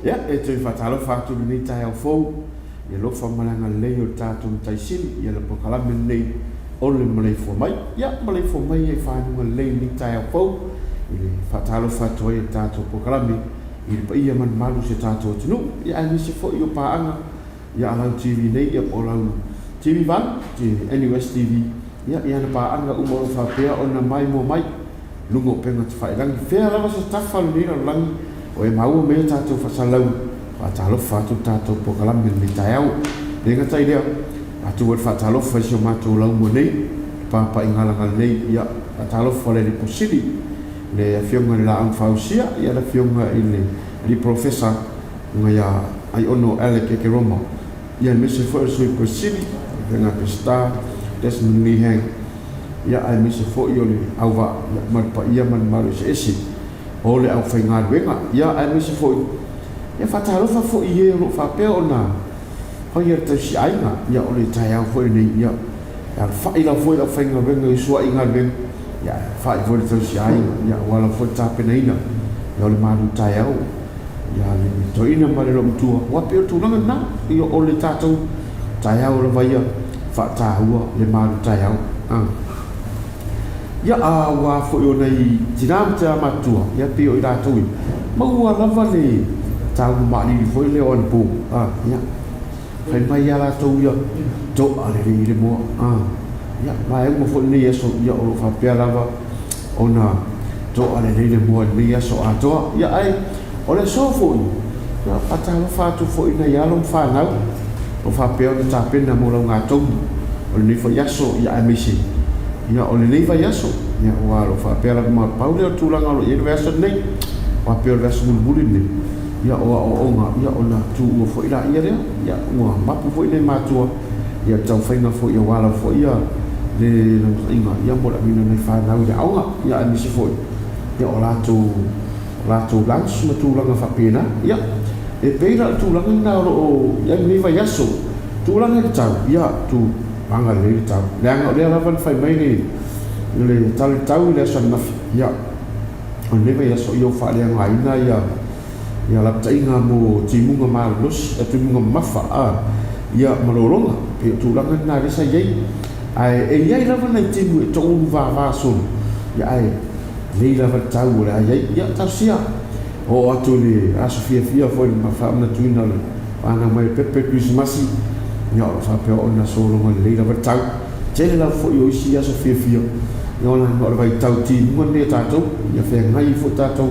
Ia, e toe faatalofa atu i lenei taeao fou i le alofa ma le agalelei o le tatou Matai Sili i le polokalame lenei o le Maleifua Mai. Ia, maleifua mai i faguga lelei i lenei taeao fou i le faatalofa atu ai i le tatou polokalame i le paia ma le mamalu o si o tatou atunuu, ia aemaise foi o paaga ia a lau TV nei, ia po o lau TV 8, NUS TV, ia, i ana paaga uma o lo o faapea ona maimoa mai i luga o upega tafailagi. Fea lava se tafa o lenei lalolagi o e maua mai a tatou faasalalauga, faatalofa atu le tatou polokalame i lenei taeao. E le gata i lea, matou ai le faatalofa i si o matou laumua nei, le papaigalagala nei, ia, faatalofa i le Alii Posili, le Afioga i le Laau na Fausia, ia, le Afioga i le Alii Polofesa, Luga ia Aiono Alec Ekeroma, ia aemaise foi o le Sui Pule Sili, le Afioga ia Peseta Desmond Lee Hang, ia aemaise foi o le auvaa, ia ma le paia ma le mamalu eseese o le aufaigaluega, ia aemaise foi, ia faatalofa foi i e o lo o faapea ona faia le tausiaiga, ia o le taeao foi lenei, ia e alafai lava foi le aufaigaluega i usuai galuega, ia ae alafai foi le tausiaiga, ia aua lava foi le tapenaina, ia o le malu taeao. Ia le toeaina ma le loomatua, aua pei o le tulaga lena, ia o le tatou taeao lava ia faataua le malu taeao. Ia aua foi o nai tina ma tina matutua, ia pei o i latou ia, maua lava le taua maalili foi lea o anapo. Ia, fai mai lava latou ia, to'a lelei le moa. Ia, vaega foi lenei aso, ia o lo o faapea lava ona to'a lelei le moa i lenei aso atoa. Ia ae o le aso foi, ia faatalofa atu foi i nai alo ma fanau o faapea ona tapena mo laugatogi o lenei foi aso, ia aemaise ia o lenei vaiaso, ia aua o lo o faapea lava ma pau lea o le tulaga o lo o i ai le vaiaso lenei, faapea o le vaiaso mulimuli lenei, ia o aoaoga, ia ona tuua foi laia lea, ia ua mapu foi nai matua ia le taumafaiga foi aua lava foi ia le naunautaiga ia mo le auina o nai fanau i le aoga, ia aemaise foi ia o latou o latou lunch ma tulaga faapena. Ia, e pei la o le tulaga lena o lo o i ai lenei vaiaso. Tulaga i le tau, ia, tulaga lelei le tau, leaga o lea lava na fai mai le le tala i le tau i le aso ananafi, ia, o lenei vaiaso ia ua faaleaogaina ia ia lapataiga mo timuga malolosi, timuga mamafa, a, ia, ma lologa. E pei o tulaga lena lea sa i ai. Ae e i ai lava nai timu e toulu vava solo, ia, ae lelei lava le tau o le a i ai. Ia, talosia, oo atu i le aso fiafia foi le faamanatuina o le fanau mai o le pepe Kerisimasi, ia, o lo o faapea ona sologa lelei lava le tau. Tele lava foi o isi aso fiafia, ia, ona o le vaitau timuga lenei a tatou, ia feagai ai foi tatou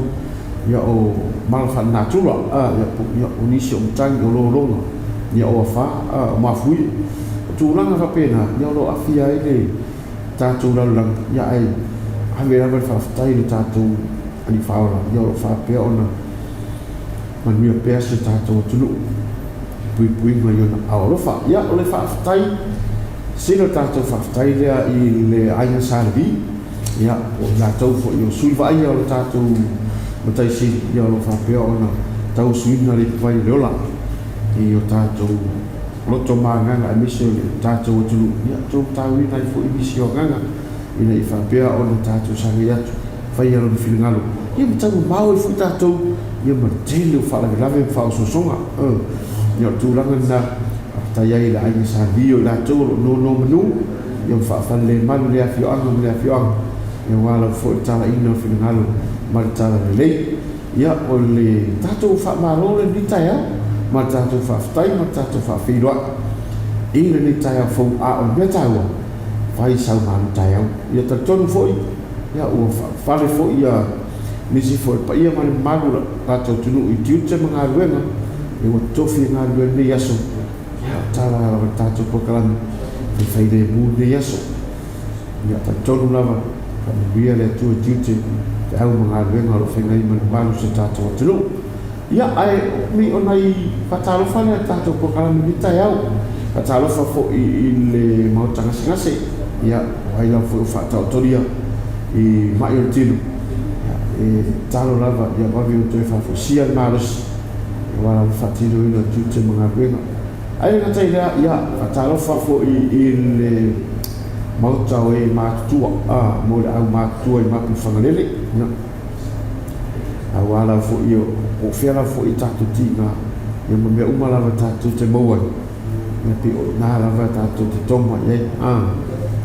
ia o mala faalenatura, a, ia, ia, o nisi o matagi, o lologa, ia, o afa, a, o mafuie. O tulaga faapena, ia, o lo o aafia ai le tatou lalolagi, ia, ae ave lava le faafetai i le tatou Alii Faaola, ia, o lo o faapea ona manuia pea si o tatou atunuu i puipuiga i ona ao alofa. Ia, o le faafetai, sili o le tatou faafetai lea i le aiga Sa Levi, Ia, o i latou foi o sui vaaia o le tatou Matai Sili, ia o lo o faapea ona tauasuina le ipuvai o le ola i o tatou loto ma agaga aemaise o le tatou atunuu, ia outou tauina ai foi nisi o agaga ina ia faapea ona tatou sagai atu, faia lona finagalo, ia ma taumamao ai foi tatou, ia ma le tele o faalavelave ma faaosoosoga. Ia o le tulaga lena, faafetai ai i le aiga Sa Levi o i latou o lo o nonomanu, Ia ua faafalelemalu le afioaga ma le afioaga, ia aua lava foi le talaina o finagalo ma le talalelei. Ia o le tatou faamalo lenei taeao ma le tatou faafetai ma le tatou faafeiloai i lenei taeao fou, a o le mea taua, fai sau malu taeao. Ia talitonu foi, ia ua faafale foi ia nisi foi o le paia ma le mamalu o le tatou atunuu i tiute ma galuega, ia ua totofi e galulue lenei aso. Ia, o tala lava le tatou polokalame faifai lemu i lenei aso. Ia, talitonu lava, faamanuia le Atua i tiute, feau ma galuega o lo o feagai ma le mamalu o si o tatou atunuu. Ia, ae mi o nai faatalofa lea i le tatou polokalame i lenei taeao. Faatalofa foi i le Maota Gasegase, ia, o ai lava foi o faataotolia i mai o le tino, ia, e tatalo lava ia vave ona toe faafoisia le malosi. Aua lava le faatinoina o tiute ma galuega. Ae le gata i lea, ia, faatalofa foi i le Maota o e matutua, a, mo le au matutua i Mapuifagalele. Ia. Aua lava foi po o fea lava foi e tatou tiga, ia ma mea uma lava tatou te maua ai, ia pei o i ina lava tatou te toma i ai. A,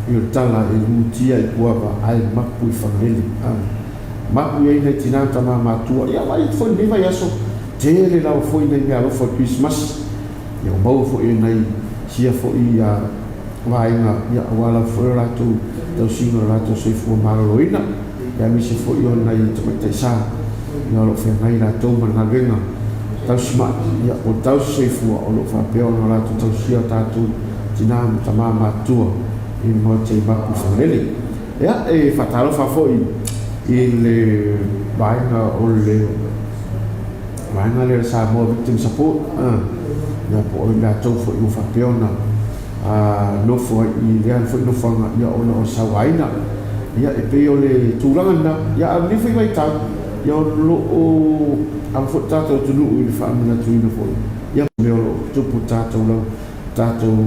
pei o le tala e lutia i Puava ae mapu i Fagalele. A, mapu i ai nai tina ma tama matua, ia vaai atu foi i lenei vaiaso, tele lava foi nai meaalofa o le Kerisimasi, ia ua maua foi e nai sia foi vaega, ia aua lava foi o latou tausiga o le latou soifua maloloina, ia aemaise foi o nai tamaitai sa, ia o lo o feagai latou ma le galuega tausi mai, ia o le tausi soifua o lo o faapea ona latou tausia o tatou tina ma tama matutua i le Maota i Mapu i Fagalele. Ia, e faatalofa foi i le vaega o le vaega lea o le Samoa Victim Support, ia po o i latou foi ua faapea ona nofo ai i lea foi nofoaga, ia ona o le sauaina. Ia e pei o le tulaga lena, ia a o lenei foi vaitau, ia o lo o alo foi le tatou atunuu i le faamanatuina foi ia mea o lo o tupu i le tatou lau tatou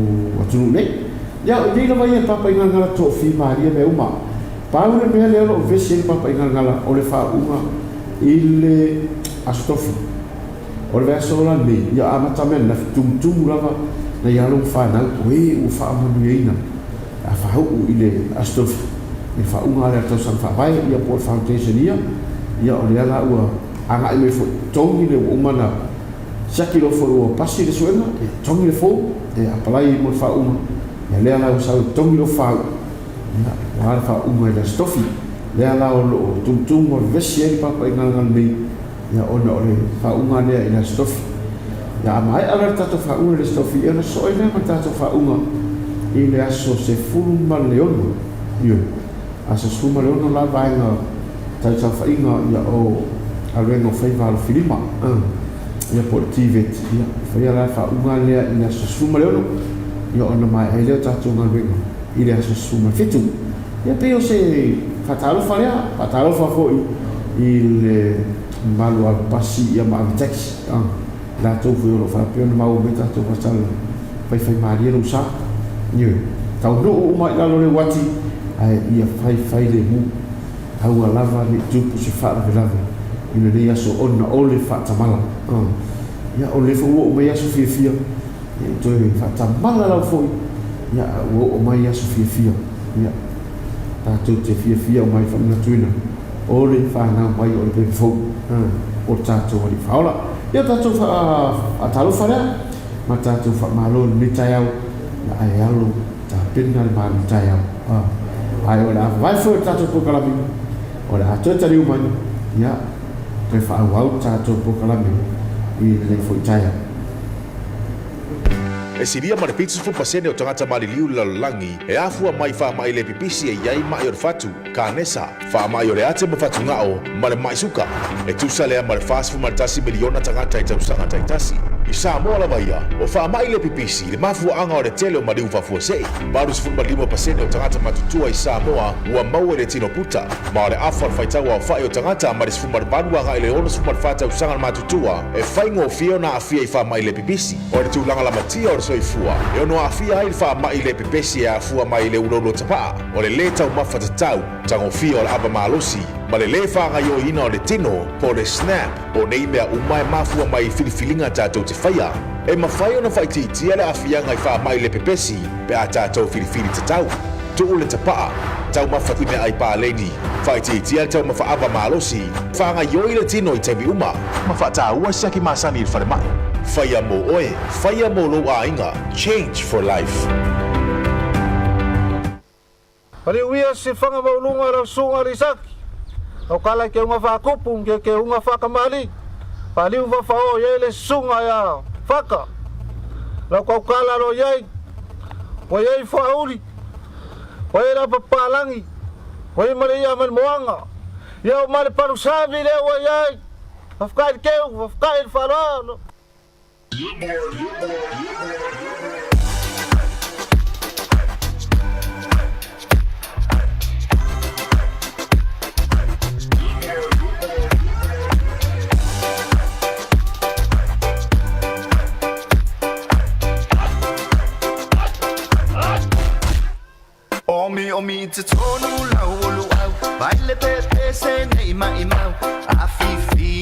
atunuu nei. Ia o inei lava ia le Papaigalagala toafimalie mea uma. Pau le mea lea o lo o vevesi ai le Papaigalagala o le faauuga i le Aso Tofi. O le vaiaso la lenei, ia amata mai ananafi, tumutumu lava nai alo ma fanau, o e ua faamanuiaina a faauu i le Aso Tofi, i le faauuga lea a le tausaga faavae, ia po o le foundation year, ia o lea la ua agai mai foi, togi le ua uma ona siaki loa foi ua pasi le suega, ia togi le form e apalai mo le faauuga, ia lea la ua sau e togi lou faauu, ia ua le faauuga i le Aso Tofi. Lea la o lo o tumutumu ma vevesi ai le papaigalagala nei, Ia ona o le faauuga lea i le Aso Tofi. Ia a maea la le tatou faauuga i le Aso Tofi, ia ona sosoo ai lea ma le tatou faauuga i le aso 16. Ioe, aso 16 la vaega tau saofaiga ia o galuega o faiva alofilima, ia po o le TVET. Ia, e faia la le faauuga lea i le aso 16, ia ona maea ai lea o tatou galuega i le aso 17. Ia pei o se faatalofa lea, faatalofa foi i le mamalu o avepasi ia ma avetaxi, i latou foi o lo o faapea ona maua mai tatou faasala faifaimalie lou sa. Ioe, taunuu uma i lalo o le uati, ae ia faifailemu, aua lava ne i tupu se faalavelave i lenei aso ona o le faatamala. Ia o lea foi ua oo mai aso fiafia, ia toe faatamala lava foi, ia ua oo mai aso fiafia. Ia, tatou te fiafia uma ai faamanatuina o le fanau mai o le pepe fou o le tatou Alii Faaola. Ia, tatou faatalofa lea ma tatou faamalo i lenei taeao, ia ae alo tapena le malu taeao. Ae o le a vavae foi o le tatou polokalame, o le a toe taliu mai, ia, toe faaauau le tatou polokalame i lenei foi taeao. E silia ma le 70% o tagata maliliu i le lalolagi e afua mai i faamai le pipisi e i ai maʻi o le fatu, kanesa, faamai o le ate ma fatugao, ma le maʻi suka. E tusa lea ma le 41 miliona tagata i tausaga taitasi. I Samoa lava ia, o faamai le pipisi le mafuaaga o le tele o maliu faafuasei. 85% o tagata matutua i Samoa ua maua i le tino puta, ma o le afa o le faitau aofai o tagata mai le 18 agai i le 64 tausaga le matutua e faigofie ona aafia i faamai le pipisi. O le tulaga lamatia o le soifua e ono aafia ai le faamai le pepesi e afua mai i le uloulou tapaa, o le lē taumafa tatau, tagofia o le ava malosi, ma le lē faagaioiina o le tino, po o le SNAP. O nei mea uma e mafua mai i filifiliga tatou te faia. E mafai ona faaitiitia le aafiaga i faamai le pepesi pe a tatou filifili tatau. Tuu le tapaa, taumafa i meaai paleni, faaitiitia le taumafa ava malosi, faagaioi le tino i taimi uma, ma faataua siaki masani i le falemai. Faia mo oe, faia mo lou aiga, Change for Life. Paliuia sifaga maualuga i lau susuga Lisaki, lau kala i keuga faakupu ma ke keuga faakamali'i, paliu fafaoo i ai le susuga ia Faka, lau kaukala lo i ai, ua i ai Foauli, ua i ai le Apapalagi, ua i ai ma le ia ma le Moaga, ia ua ma le Palusavi lea ua i ai, faafetai i le keu, faafetai i le faaaloalo. Omiomi i totonu lau o luau, Vai le pepese nei maimau, Afifi.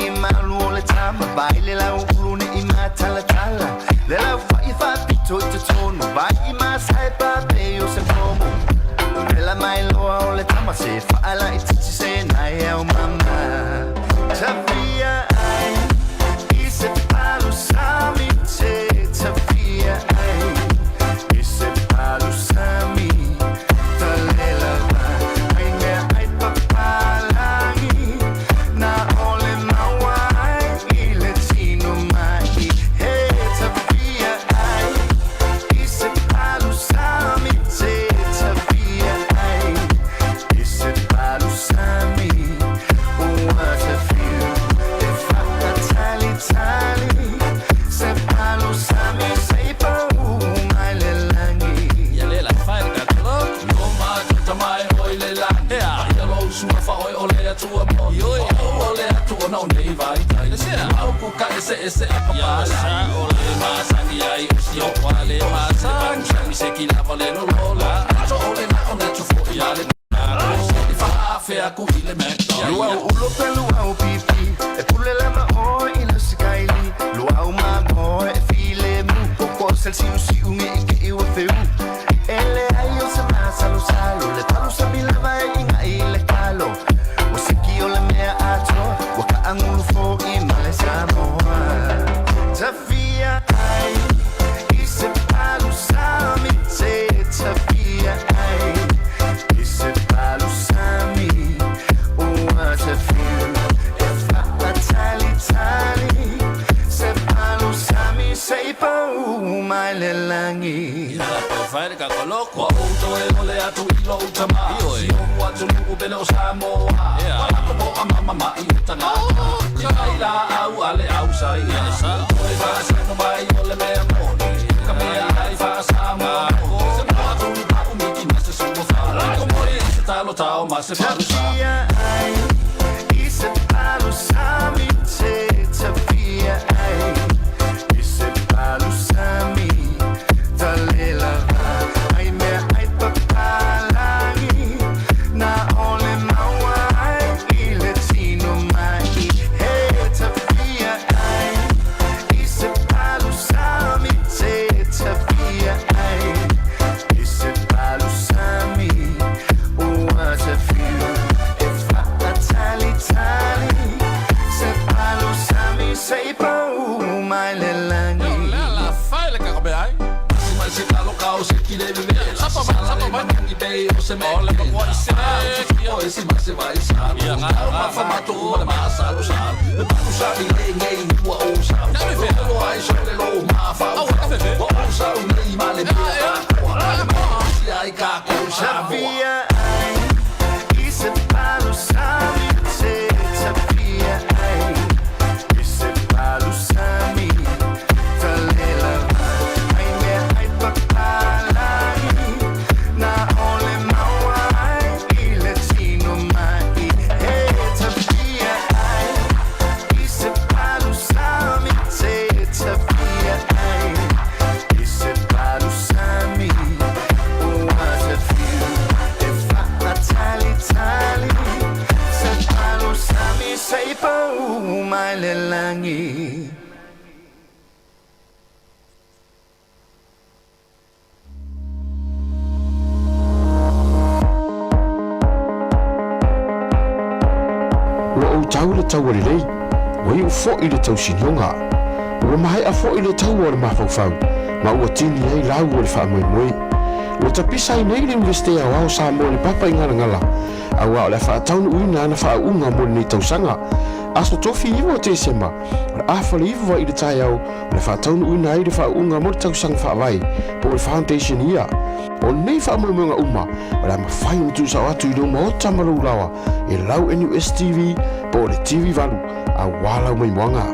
Ua ou tau i le taua lelei, ua iu foi le tausinioga. Ua maea foi le taua o le mafaufau, ma ua tini ai lau o le faamoemoe. Ua tapisa ai nei le Iunivesite Aoao o Samoa i le papa i Galagala, auā o le a faataunuuina ana faauuga mo lenei tausaga. Aso Tofi 9 o Tesema, o le afa le 9 i le taeao o le a faataunuuina ai le faauuga mo le tausaga faavae, po o le Foundation Year. O nei faamoemoega uma, o le a mafai ona tuusao atu i lou maota ma lou laoa e lau NUS TV po o le TV 8 auā lau maimoaga.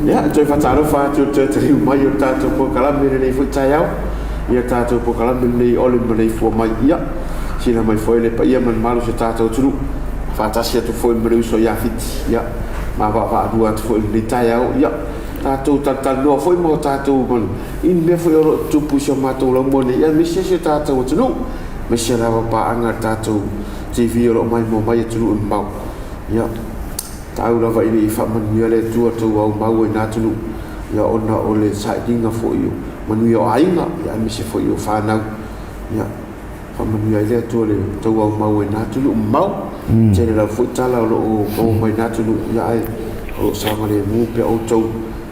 Ia, e toe faatalofa atu i le toe taliu mai o le tatou polokalame i lenei foi taeao. Ia le tatou polokalame lenei o le maleifua mai. Ia, sila mai foi le paia ma le mamalu o si o tatou atunuu. Faatasi atu foi ma le uso ia Fiti. Ia, ma vaavaalua atu foi i lenei taeao. Ia, tatou talatalanoa foi ma o tatou i ni mea foi o lo o tutupu i si o matou laumua nei, aemaise si o tatou atunuu. Aemaise lava paaga a le tatou TV o lo o maimoa mai atunuu e mamao. Ia, tau lava ina ia faamanuia le Atua tou aumau ai na atunuu, ia ona o le sailiga foi o manuia o aiga, ia aemaise foi o fanau. Ia, faamanuia ai le Atua le tou aumau ai na atunuu mamao. Tele lava foi tala o lo o maua mai na atunuu, ia ae o lo o saogalemu pea outou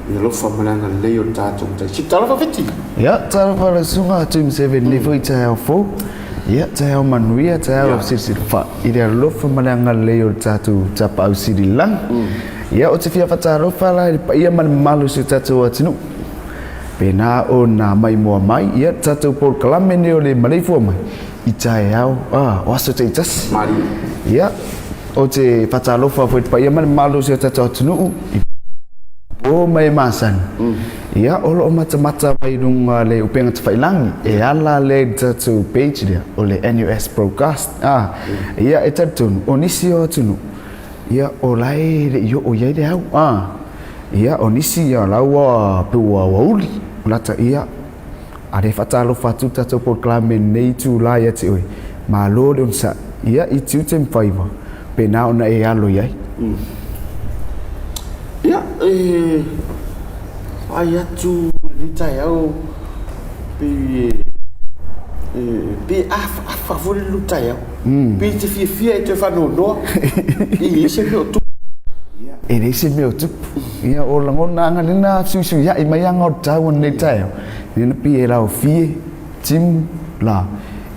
i le alofa ma le agalelei o le tatou Matai. Sili talofa Fiti! Ia, talofa lau susuga Jim Seven nei foi taeao fou. Ia, taeao manuia, taeao silisili fa i le alofa ma le agalelei o le tatou Tapaau Sili Lagi. Ia, ou te fia faatalofa la i le paia ma le mamalu o si o tatou atunuu. Pena ona maimoa mai, ia, le tatou polokalame nei o le maleifua mai i taeao, o aso taitasi. Ia, ou te faatalofa foi i le paia ma le mamalu o si o tatou atunuu i O mai masani. Ia, o lo o matamata mai i luga le upega tafailangi e ala lea i le tatou page lea o le NUS Broadcast. A, ia, e talitonu, o nisi o atunuu, ia, o la e le i oo i ai le au. A, ia, o nisi, ia, la ua pei ua uli, lata, ia, a lea e faatalofa atu le tatou polokalame i lenei itula ia te oe, malo le onosai, ia, i tiute ma faiva, pena ona e alo i ai. Ia, e vaai atu i lenei taeao pei e pei e afaafa foi le taeao. Pei e te fiafia e toe faanoanoa e leai se mea o tupu. E leai se mea o tupu. Ia, o lagona aga lea na fesuisuiai mai aga o le taua i lenei taeao, lea na pei e laofie, timu, la.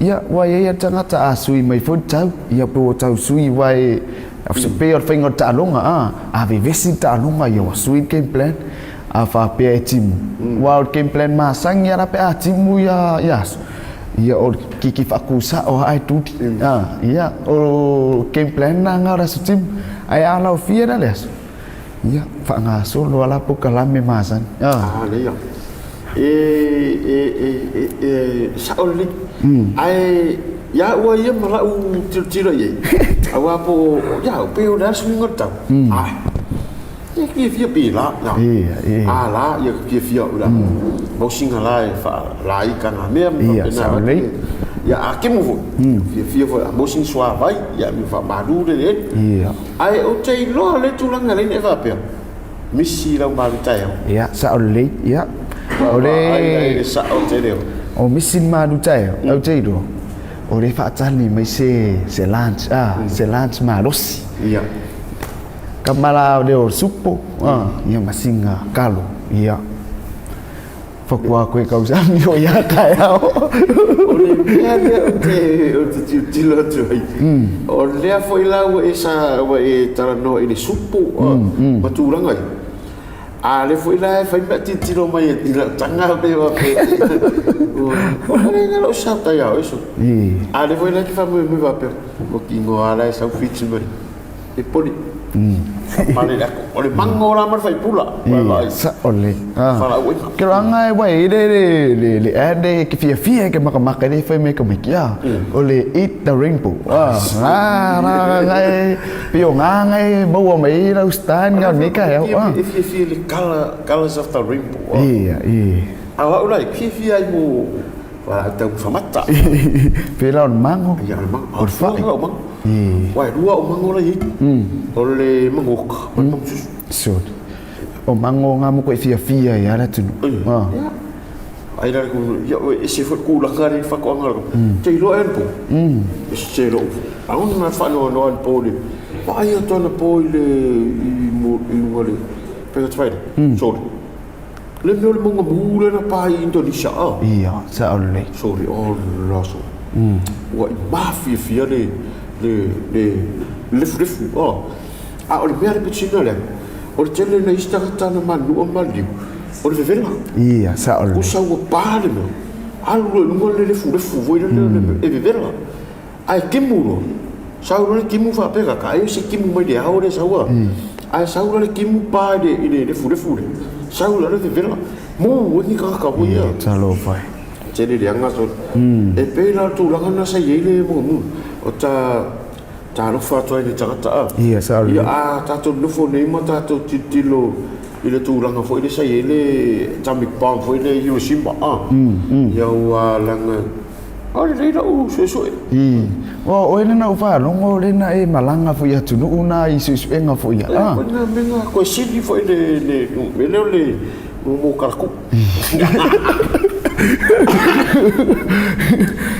Ia, ua i ai lava le tagata a sui mai foi le tau, ia pe ua tau sui aua e pei o le faiga o le taaloga, a, a vevesi le taaloga, ia ua sui le game plan. A faapea e timu, aua o le game plan masani lava la pe a timu ia ia aso, ia o le kiki faakusao lava ae tuli. A, ia, o game plan lena na o le aso timu. Ae a laofia la le aso, ia, faagasolo lava la polokalame masani. A. A, lea ia. E, e, e, e, e sao lelei. Ae ia au ia ma lau tilotilo i ai, aua po o, ia, pei o le a le suiga o le tau. Ae, ia fiafia pe la, ia. Ia, ia. A la, ia fiafia au la. Mausiga la e faalaika nā mea ma Ia, faapena sao atu. lelei. Ia, a kemu foi, fiafia foi a maua sina suavai, ia me faamalu le eleele. Ia. Ae ou te iloa le tulaga lea ina e faapea, misi lau malu taeao. Ia, sao lelei. Ia. O le. Ai le sao tele o. O misi le malu taeao, ou te iloa, o le faatali mai se, se lunch, a, se lunch malosi. Ia. Kama la lea o le supo, a, ia ma sina kalo, ia. Fakua koe kausani o ia taeao. O le mea lea ou te, ou te tilotilo atu ai, o lea foi la ua e sa, ua e talanoa i le supu ma tulaga ia. A lea foi la e fai mea tilotilo mai i lau taga pe faapea, ua le lou sao taeao e sole. A lea foi la e te faamoemoe faapea, ua kino lava la e sau fits mai. E poli. Pale le ako. O le mango la ma le faipula. Ia, sao lelei. Faalaauina. Ke roanga e wai i le le le le ad le ke fiafia ke makamaka le fai mai ka mai kia. O le eat the rainbow. Ah, na na ngai pio ngā ngai maua mai lau stand ngā nei ka heo. Ah. E fiafia le color, colors of the rainbow. Ia, ia. A au la e fiafia ai mo wala tau whamata. Pēlā o le mango. Ia, o le mango. O le whai. O le mango. Uae lua o mango la i ai. O le mango oka ma le mango susu. Sure. O mango ngā moko e fiafia i a le atunuu. Ia. Ai la le ia e ese foi le kulaga le whakoanga le. Te iloa e le po. E se lou. Aona na whaanoanoa le po le. Vaai atu ana po i le i mo i lunga le pega te whaere. Sorry. Le mea o le maunga mū lea na pā i Indonesia a. Ia, sao lelei. Sorry, oh la so. Ua i mafiafia le le le lefulefu a. A o le mea le pitina lea, o le tele na isi tagata na manua ma liu, o le vevela. Ia, sao lelei. Kusa ua pā le mea. Alu loa i luga le lefulefu foi lea le e vevela. Ae timu loa. Sau loa le timu faapea kaka, ai o se timu mai le ao lea sau a. Ae sau loa le timu pa i le, i le lefulefu lea. Sau loa le vevela. Mu ai ni tagata foi ia. Ia, talofa e. Tele leaga sole. E pei la o le tulaga lena sa i ai le muamua. O ta, talofa atu ai i le tagata a. Ia, sao lelei. Ia, a tatou nofo nei ma tatou tilotilo i le tulaga foi lea sa i ai le atomic bomb foi lea i Hiroshima a. Ia ua laga. O lelei la'u su'esu'e. I. Ua o oe lena ou faalogo lena e malaga foi i atunuu na i su'esu'ega foi ia. A. Koe na mea koe sili foi le le mea lea o le mo kalaku'u.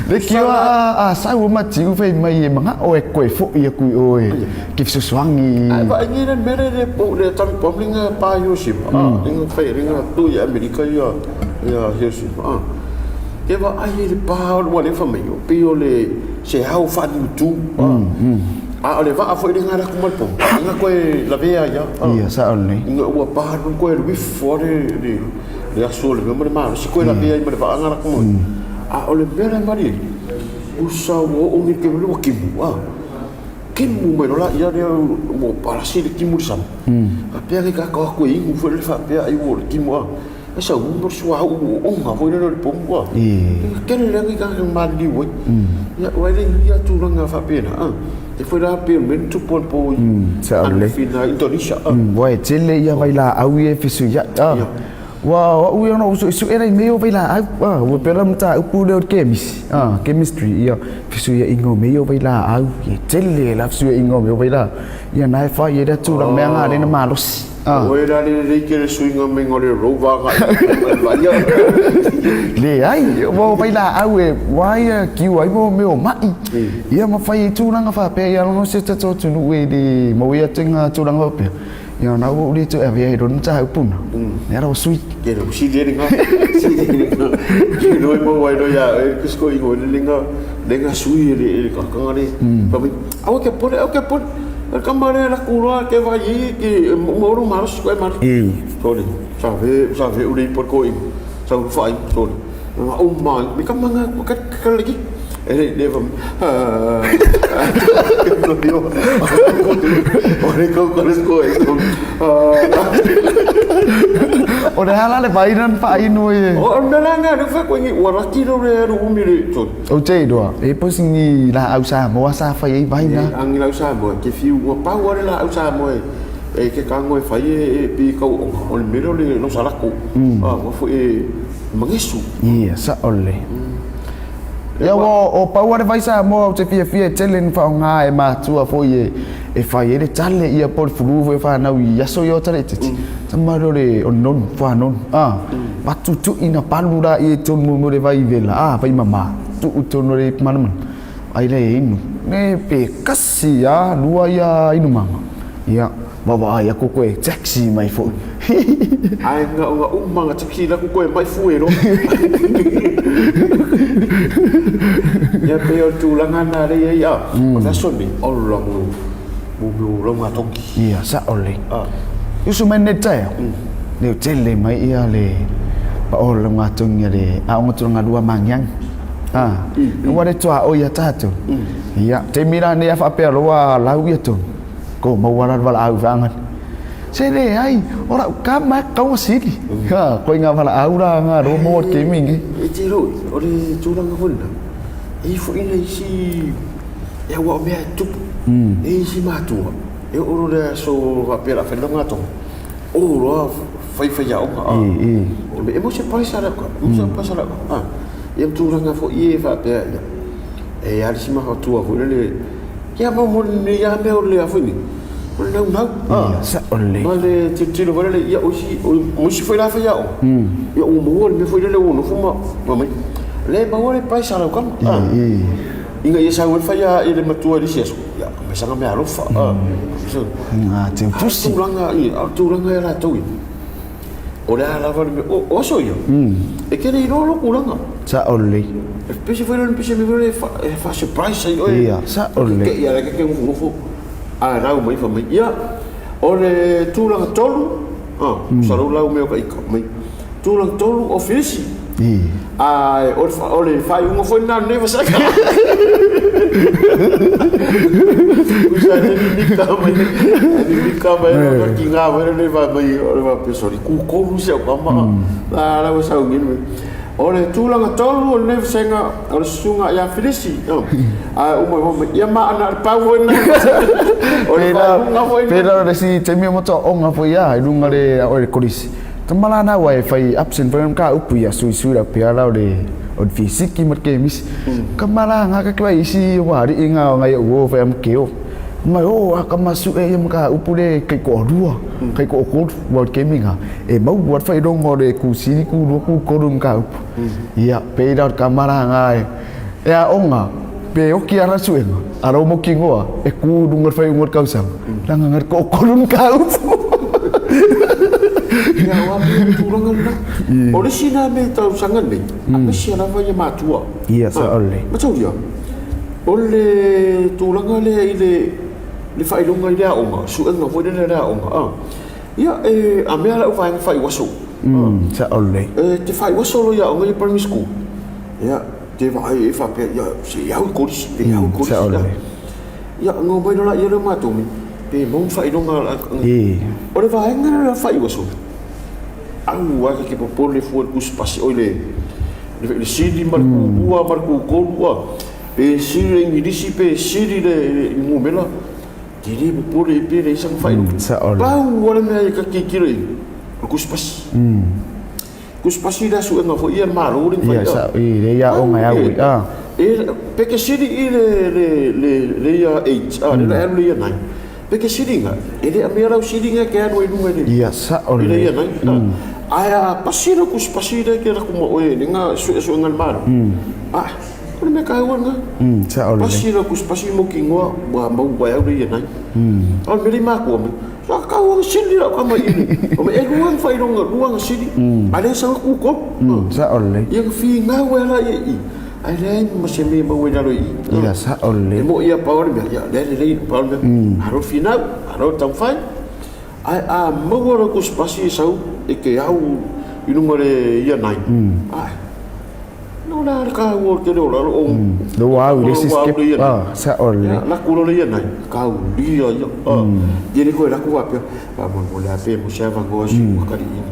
Le kio a a sau ma tiu fai mai e manga'o e koe fo'i aku i o e ke fesoasoani. Ae vaai nei le mea lea le po le atomic bomb lenga pa Hiroshima a lenga fai lenga tu i Amerika ia ia Hiroshima a ke vaai i le pa o le ua le fai mai o pei o le se ao faaniutu a a o le vaa foi lenga ala atu ma le pomu lenga koe lavea ai a Ia sa'o lelei. Ina ua pa alu koe alu ifo a le le le aso o le mea ma le malosi koe lavea ai ma le vaa nga ala atu ma a o le mea la e malie usa ua oo nei le ua kimu a Kimu mai loa la ia lea ua palasi le kimu i le sami. Faapea ke ka aku e inu foi lele faapea ai ua o le kimu a. E sau mo le suauu ua oga foi lele o le pomu a. Kele le agi ka maliliu ai. Ia ua le ia tulaga faapena a. E foi la pe o le mea na tupu anapo i Anafina Indonesia a. Ua e tele ia vailaau ia e fesuiai a. Ua o au ia ona ou suesue la i mea ia o vailaau a, ua pei o le mataupu lea o le kemisi a, chemistry, ia, fesuiaiga o mea ia o vailaau, ia tele la fesuiaiga o mea o vailaau, ia na e fai ai le tulaga mea nga lea na malosi a. O oe la le lelei tele suiga mai o le rover agai i le Leai, ua o vailaau e ua ia kiu ai mo mea o ma'i, ia ma fai ai tulaga faapea, ia logo se tatou atunuu e le maua ia tulaga faapea. Ia na ua uli tu e avea i rona taha upuna. Nea rawa sui. Ke ro si le nga. Si le nga. Ke roi mo wai ro ya e kusko i ngoi le nga le nga sui le le ka ka le. Pa mi awa ke pole awa ke pole. Ka mare la kura ke vai i ke mo ro maro ko e maro. Sorry. Sa ve sa ve uli por ko i. Sa u fai sorry. Nga o mai mi ka manga ka ka le ki. E le le va. O le ko ko le ko e. O le hala le vai nan fa inu e. O na la nga le fa ko ngi ua laki lo le ru umi le sorry. O te iloa, e po singi la au Samoa sa fai ai vai na. Angi lau Samoa ke fiu ua pau ale la au Samoa e e ke kango e fai e pi kau o le mele o le lo salako. Ah ua foi e mangesu. Ia, sa'o lelei. Ia ua o pau a le vai Samoa ou te fiafia e tele ni whaonga e mātua foi e e whai e le tale ia po le fulu foi whanau i aso i o tale titi. Tama reo le o nonu, whanonu. Ah, patutu'i na palu la i e tonu mo le vai vela. Ah, vai mama. Tu'u tonu le manamana. Ai le inu. Ne pe kasi a lua ia inumanga. Ia, vaavaai aku koe taxi mai foi. Ae nga o nga uma nga taxi la ku koe mai fue ro. Ia pe o tulaga na le ia ia. O le aso nei, ola mo mo mo lau nga tongi. Ia, sa'o lelei. Usu mai nei taeao, leo tele mai ia le pa'o o le lauga tongi a le aoga tulaga lua Magiagi. A, ua le tuaoi ia tatou. Ia, taimi la nei a faapea loa lau ia tonu, ko maua la le valaau i faagale. Se leai, o la'u kama e kaua sili. Ha, koe ngā valaau la ngā roa maua le taimi nei. E te roi, o le tulaga foi lena, e i foi nai isi e aua o mea e tupu, e isi matua, e oo loa le aso faapea o le a fai le lauga tonga, oo loa fai aoga, a. O le e maua se price a lau kama, e maua se price a lau kama, a. Ia ma tulaga foi e faapea, ia, e a le isi matua foi lele, ia ma mo lenei lava mea o le a foi nei, o le naunau, a. Ia, sa'o lelei. Ma le tilotilo foi lele, ia o isi, o isi foi la faiaoga, ia ua maua le mea foi lele ua nofo ma ma mai, le maua le price a lau kama, a. Ina ia sau ai le faia i le matua i le isi aso, ia, mai saga mea alofa, a. Ngā teu pusi. A o tulaga, ia, a o tulaga ia latou ia, o le a lava le mea, o aso ia, e te le iloa lou tulaga. Sa'o lelei. E pese foi lea pese mai foi lea e fa surprise ai oe. Ia, sa'o lelei. Te ia le ke nofonofo, a lau mai fai mai, ia, o le tulaga tolu, a, masalo lau mea o ka ika mai, tulaga tolu o Filisi. Ae o le faaiuga foi lena o lenei vasega. Usa e mimika mai, e mimika mai o ka kinga mai le va mai o le va pesori ku kolu se o kama. La la wa sau ngin. O le tulaga tolu o lenei vasega o le susuga ia Filisi. Ae uma iho mai, ia ma ana le pau foi lena. O le faaiuga foi lena. Pera o le isi taimi o matoaoga foi a i luga le o le kolisi. Tama la na ua e fai absent foi ka upu ia suisui la pea la o le O le fisiki ma le kemisi. Ka malaga ka ke vaisi ua ali'i ga ngai o'u uo fai ama ke o. Mai o a ka masu'e ia ma ka upu le kaiko'alua, kaiko'atolu, ua o le kemi ga e maua le faailoga o le kusili, kulua, kutolu ma ka upu. Ia, pei la o le kamalaga e e aoga pe oki ala le suega, a lau mautinoa e ku i luga o le faaiuga o le tausaga, leaga na le toatolu ni mataupu. Ia, o a mea o le tulaga lena. O le isi lena mea i tausaga nei, aemaise lava ia matua. Ia, sao lelei. Mataulia, o le tulaga lea i le le faailoga i le aoga, suega foi lele a le aoga, a. Ia, e a mea lau vaega faaiuaso. Sao lelei. E te faaiuaso loa i aoga ia primary school. Ia, te vaai e faapea, ia, se i au i kolisi, pe au i kolisi. Sao lelei. Ia, ona omai loa laia lea o matou nei, pe maua ni faailoga a. O le vaega lea o le faaiuaso, au lava e te popole fua i le tusipasi, oi le le sili ma le kulua ma le kutolu a, pe sili le igilisi pe sili le numera, te le popole ai pe leai sana faailoga. Sao lelei. Pau lava le mea e ta te tilotilo i ai, o le tusipasi. Tusipasi le suega foi ia a le Malo lea na fai. Ia, sao, i le ia aoga e au ai, a. E, pe ke sili i le, le, le, le ia 8, a, le la e alu le ia 9. Pe ke sili nga, e le aumia lau sili nga ke alu ai luga i le, Ia, sao i le ia lelei. 9. A. Ae a pasi lau tusipasi lea ke laku ma oe le nga suesuega a le Malo, a, o le mea taua lena. Sao lelei. Pasi lau tusipasi mautinoa ua maua e au le ia 9. A o le mea lea i matua mai, Sa tau ana sili lau tama i le. O me e lua ana faailoga, lua ana sili. A le sau atu tolu. Sao lelei. Ia na finau ai la ia i i. Ae leai ma se mea e maua i lalo i i. Ia sao lelei. E moi ia pau o le mea, ia lea lelei pau o le mea. Alo finau, alo taumafai. Ae a maua lau tusipasi e sau e te au i luga o le year 9. Ae No la le taua o le tele o lalo o Lou au i le isi step, ah, sao lelei. Ia, laku loa le ia nai, taulia ia, ah. Ia le koe laku faapea, faamolemole lava pe mo se avanoa si atalii.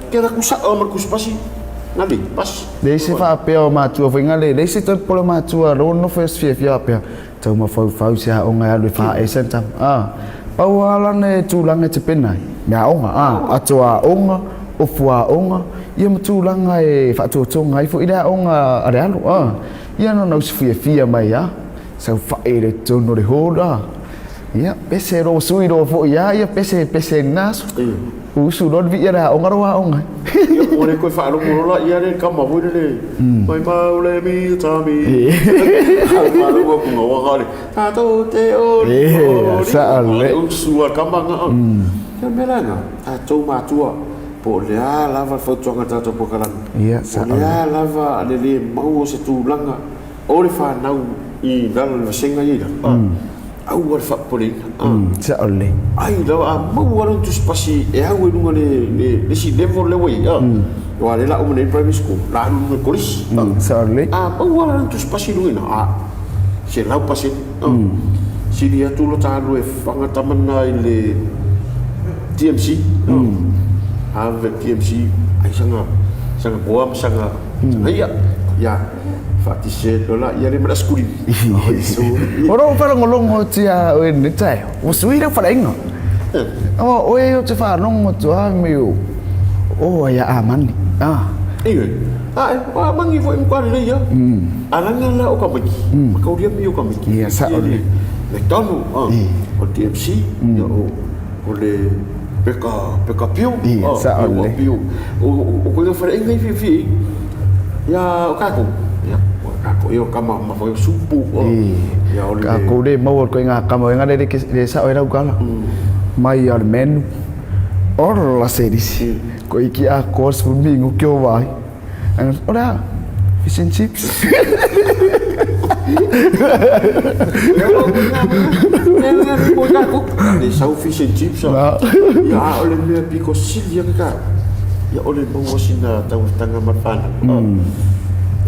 Ke laku sao ma le tusipasi, na lei, pasi. Leai se faapea o matua foi nga le, leai se toe popole o matua, lou nofo e fiafia faapea, tau mafaufau se aoga e alu e faaesa ni tama, ah. Pau lava lana e tulaga e tapena ai, me aoga, ah, ato aoga, ofu aoga, ia ma tulaga e faatoatoga ai foi le aoga a le alo, ah. Ia na ona usu fiafia mai lava, saofai i le totonu o le hall, ah. Ia, pese loa sui loa foi lava ia, pese, pese i lena aso. Usu loa le vii a le aoga lou aoga ai. Ia, ua le toe faalogo loa la ia le tama foi lele, mai mau le mi tami. Faalogo atu na waka le, tatou te oli, Sao lelei. Usu a le tama na. Ia o le mea la lena, tatou matua, po o le a lava le fautuaga a le tatou polokalame, Ia, po o sao le lelei. a lava le le maua o se tulaga o le fanau i lalo o le vasega ia i lalo, aua le faapopoleina. Sao lelei. Ai lava a maua lana tusipasi e au ai luga le le isi level lea ua i ai aua o lea la uma nei le primary school la alu i luga i le kolisi. Sao lelei. A maua lana tusipasi i luga i ina, a 100%. Sili atu lo ta alu e faga tama lena i le TMC. Ave TMC ai saga saga koa ma saga saga ia. Ia faatise loa laia lea ma le asakulima. O lou faalogologo atu ia oe i lenei taeao, ua sui lau faleaiga. O oe ou te faalogo atu lava mai o o ai a Amani. Ah. Ioe. Ae, o Amani foi e matua lelei lava. A laga la o tamaiti, ma taulia mea o tamaiti. Ia, sao lelei. McDonald, o le TMC, ia o o le Peka, Peka Pio, Ia, sao lelei. Pio. O koe faleaiga i fiafia ai. Ia, o tatou, ia, o tatou ia o tama ma foi o supu. Ia, o le Tatou le maua le koiga kama o le le sao e lau kala. Mai a le menu. Ola se lisi. Ko iki a course fu mingu ki o vai. O le a? Fish and chips. Le sau fish and chips. Ia, o le mea piko sili ake ka. Ia, o le maua sina taumafataga ma le fanau.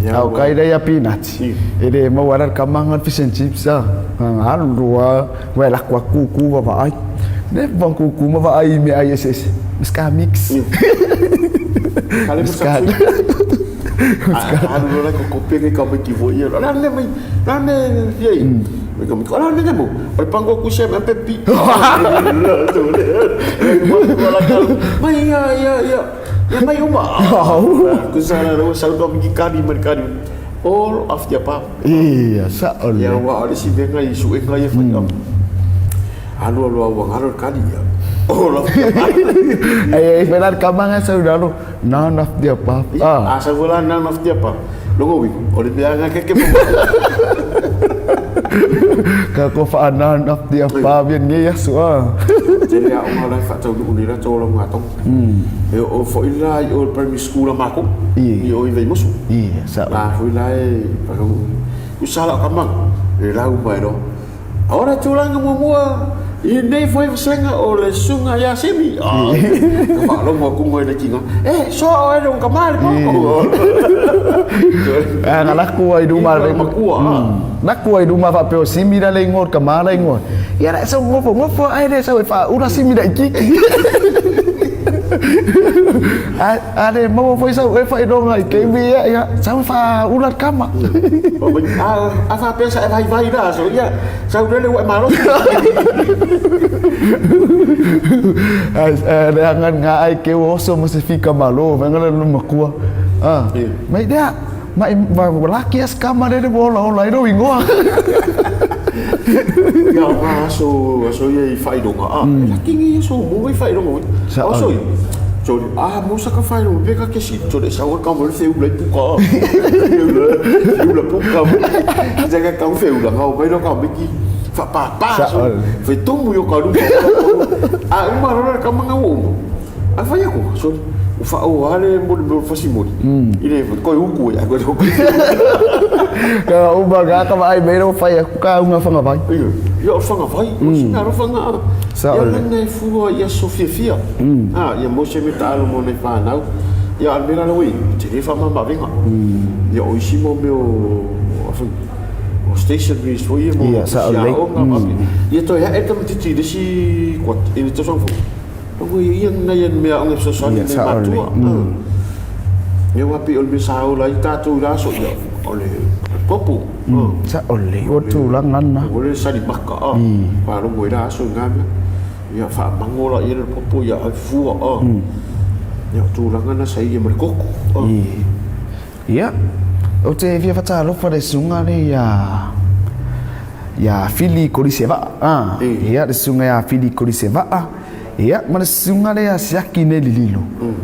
Ia, Au kai lea ia pinati. E le maua ala le kamaga le fish and chips a. Alu a, ua e lako atu kuku ma vaai. Le vang kuku ma vaai i meaai eseese. Ska mix. Kale mo sa Alu loa la kope ke ka mai ki foi ia. La ne mai, la ne ia i. Mai ka mai, la ne mo. O le pango ku se me pepi. Mai ia ia ia. Ia mai uma. Tusa la ua saunoa mai ki kani mai le kani. All of the above. Ia, sa'o Ia lelei. aua o le isi mea i suega ia fai. Alu alu a ua galo le kani ia. All of the above. Ai ai fai la le kama nga sau lalo, none of the above. A sau foi la none of the above. Lona uiga, o le mea nga keke mo. Ka ko wha none of the above ia nei aso a. Tele aoga la e faataunuu nei latou o laugatoga. E oo foi la i o le primary school a matou i o i Vaimoso. La foi la e faataunuu. Tusa la o kamaga e lau mai loa. O le tulaga muamua i lenei foi vasega o le susuga ia Simi. Ka faalogo atu mai le tina, e soa oe le kama le po. A na laku ai luma le makua. Laku ai luma faapea o Simi la le ingoa o le kama la ingoa. Ia la sau ngofo ngofo ai le sau e faaula Simi la ikiki. A le maua foi sau e faailoga i taimi ia, ia sau e faaula le kama. A faapea sa e vaivai la aso, ia sau lele ua e malosi. Ai le aga nga ai ke oso ma se fika malo, venga le makua. Ah, mai lea, mai va laki as kama lele ua ola ola ai lou igoa. Ia o ngā aso, aso ia i whaironga, a, e laki ngi aso mo i whaironga. Aso ia, sorry, a, mo saka whaironga, peka kesi, sorry, sa ka mo le feula i puka. Feula puka. Saka ka feula, ngau mai no ka miki. Whapāpā, so, whaitumu i o ka ruma. A, uma rora ka manga o uma. A whai ako, sorry, o wha o hale mo le mo fasi mo. I le koe uku e, a koe uku. Ka uma ga ka vai me ro whai aku ka unga whanga vai. Ia, ia o whanga vai, o sina ro whanga. Ia lana e fua ia so fiafia. Ah, ia mo se me taalo mo nei whanau. Ia al mera le te re wha mama venga. Ia o isi mo me o awhi, o stationaries fo ia mo Ia, sa o si lei. aonga Ia toi ha e tamatiti le si kwa i le tausaga fou. Rongo ia nai ia mea onge fesoasoani Ia, nei sa o lei. matua. Ia ua pi o le mea sa ola i tātou i la aso ia o le popo. Sa o lei o tulaga na. O le sali maka a. Wharongo i la aso i ngā mea. Ia whaamango la ia le popo ia ai fua a. Ia o tulaga na sa ia ma le koko. Ia, o te fia whatalofa le susuga le ia ia Fili Kolisevaa. Ah, ia le susuga ia Fili Kolisevaa. Ia ma le susuga le ia Siaki nei Lililo.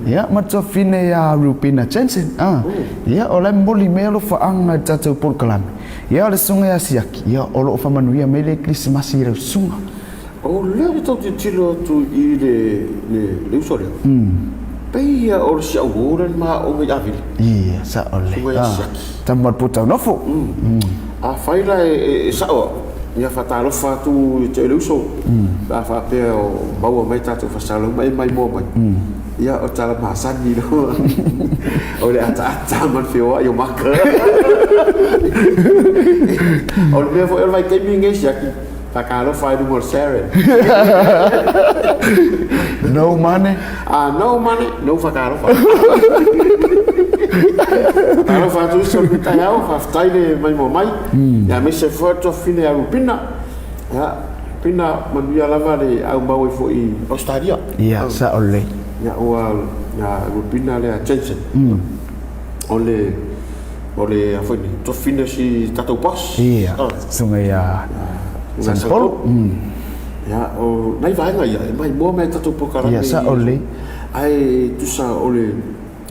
Ia ma le tuafine ia Rupina Jensen. Ah, ia o la e momoli mai alofaanga i le tatou polokalame. Ia o le susuga ia Siaki, ia o loo faamanuia mai le Kerisimasi i lau susuga. O lea ou te tau tilotilo atu i le le le uso lea. Pei ia o le sia'u o le ma o i Avili. Ia, sa'o lelei. Susuga ia Siaki. Tama o le Putaunofo. Afai la e sa'o a'u, ia faatalofa atu ia te oe le uso, pe a faapea o maua mai tatou faasalalau ma e maimoa mai, ia o tala masani loa o le ataata ma le feoai o maka. O le mea foi o le vaitaimi lenei Siaki, Whakaalofa i runga o le Saren. No money. Ah, no money, no whakaalofa. Whakaalofa atu i so tai ao, whawhetai le mai mo mai. Ia me se fua tuafine a Rupina. Ia, Pina manuia lava le au mau ai foi i Australia. Ia, sa'o lelei. Ia, ua ia Rupina lea Jensen. O le o le a foi nei, tuafine si tatou boss. Ia, susuga ia San Polo. Ia, o nai vaega ia, e maimoa mai tatou polokalame. Ia, sa'o lelei. Ae tusa o le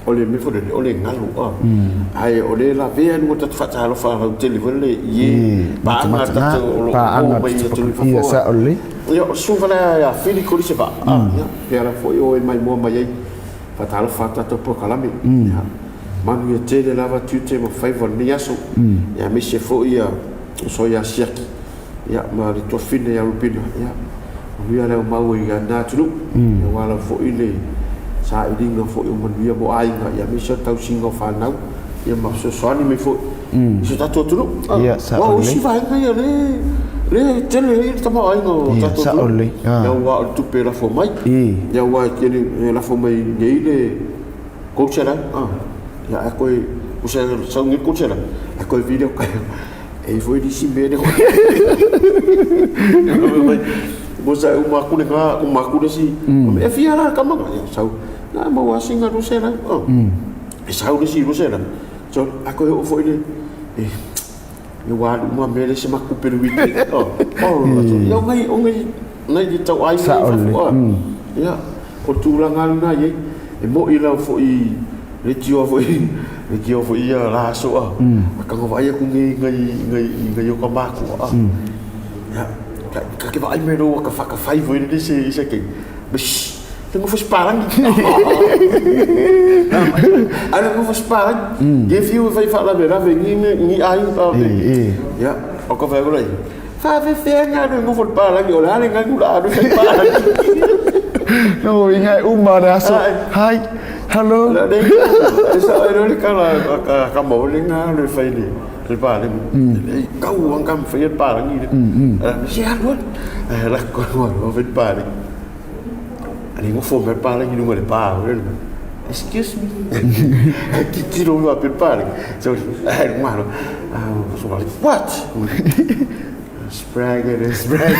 o le mea foi lele, o le galu a. Ae o le lavea luga o tatou faatalofa lautele foi lele i e paaga tatou o lo o maua mai i atunuu i fafo. Ia, sa'o lelei. Ia, o le susuga lea ia Fili Kolise Vaa, ia, pea la foi o e maimoa mai ai faatalofa tatou polokalame. Ia, manuia tele lava tiute ma faiva o lenei aso. Ia, aemaise foi ia uso ia Siaki, ia, ma le tuafine ia Rupina, ia, manuia le aumau i lena atunuu. Ia, aua lava foi le sailiga foi o manuia mo aiga, ia, aemaise o le tausiga o fanau, ia, ma fesoasoani mai foi i so tatou atunuu. Ia, sa'o Aua o lelei. isi vaega ia le le tele ai le tamaoaiga o Ia, tatou sa'o atunuu. lelei. Ia, aua o le tupe e lafo mai. Ia, aua e tele e lafo mai nei le 300, a. Ia, a koe, o se sau nei 300, a koe vili au kai, e i foi nisi mea nei. Mo sa uma aku le nga uma aku le si. E fia la kama ia sau. Na maua singa 200. Oh. E sau le si 200. So ako e o foi le e e wa lu ma mele se makupe le wiki. Oh. Oh, ia ngai o ngai ngai di tau ai Sa o le. Ia o tulaga lena iai e mo'i lau fo'i le tio foi le tio foi ia la aso a. Ka vaai aku ngai ngai ngai ngai o ka makua a. Ia ka ka ke vaai mai loa ka whakawhai foi le se se ke. Bsh, te ngofo sparangi. Ana ngofo sparangi. Ye fiu e fai whaalawe rawe ngi ngi ai pa. Ia, o ka whai ora. Fa fe fe nga no ngofo sparangi o la le nga kula anu fai parangi. No, inga uma le aso. Hi. Hello. La le e sa e le kala ka ka mo le nga le fai le le pa le. E kau ang kam fai parangi le. Si alu. La ko no fai parangi. Ani ngofo me parangi lunga le pa. Excuse me. Ti tiro a pe parangi. So, eh mano. So what? Spragger, spragger.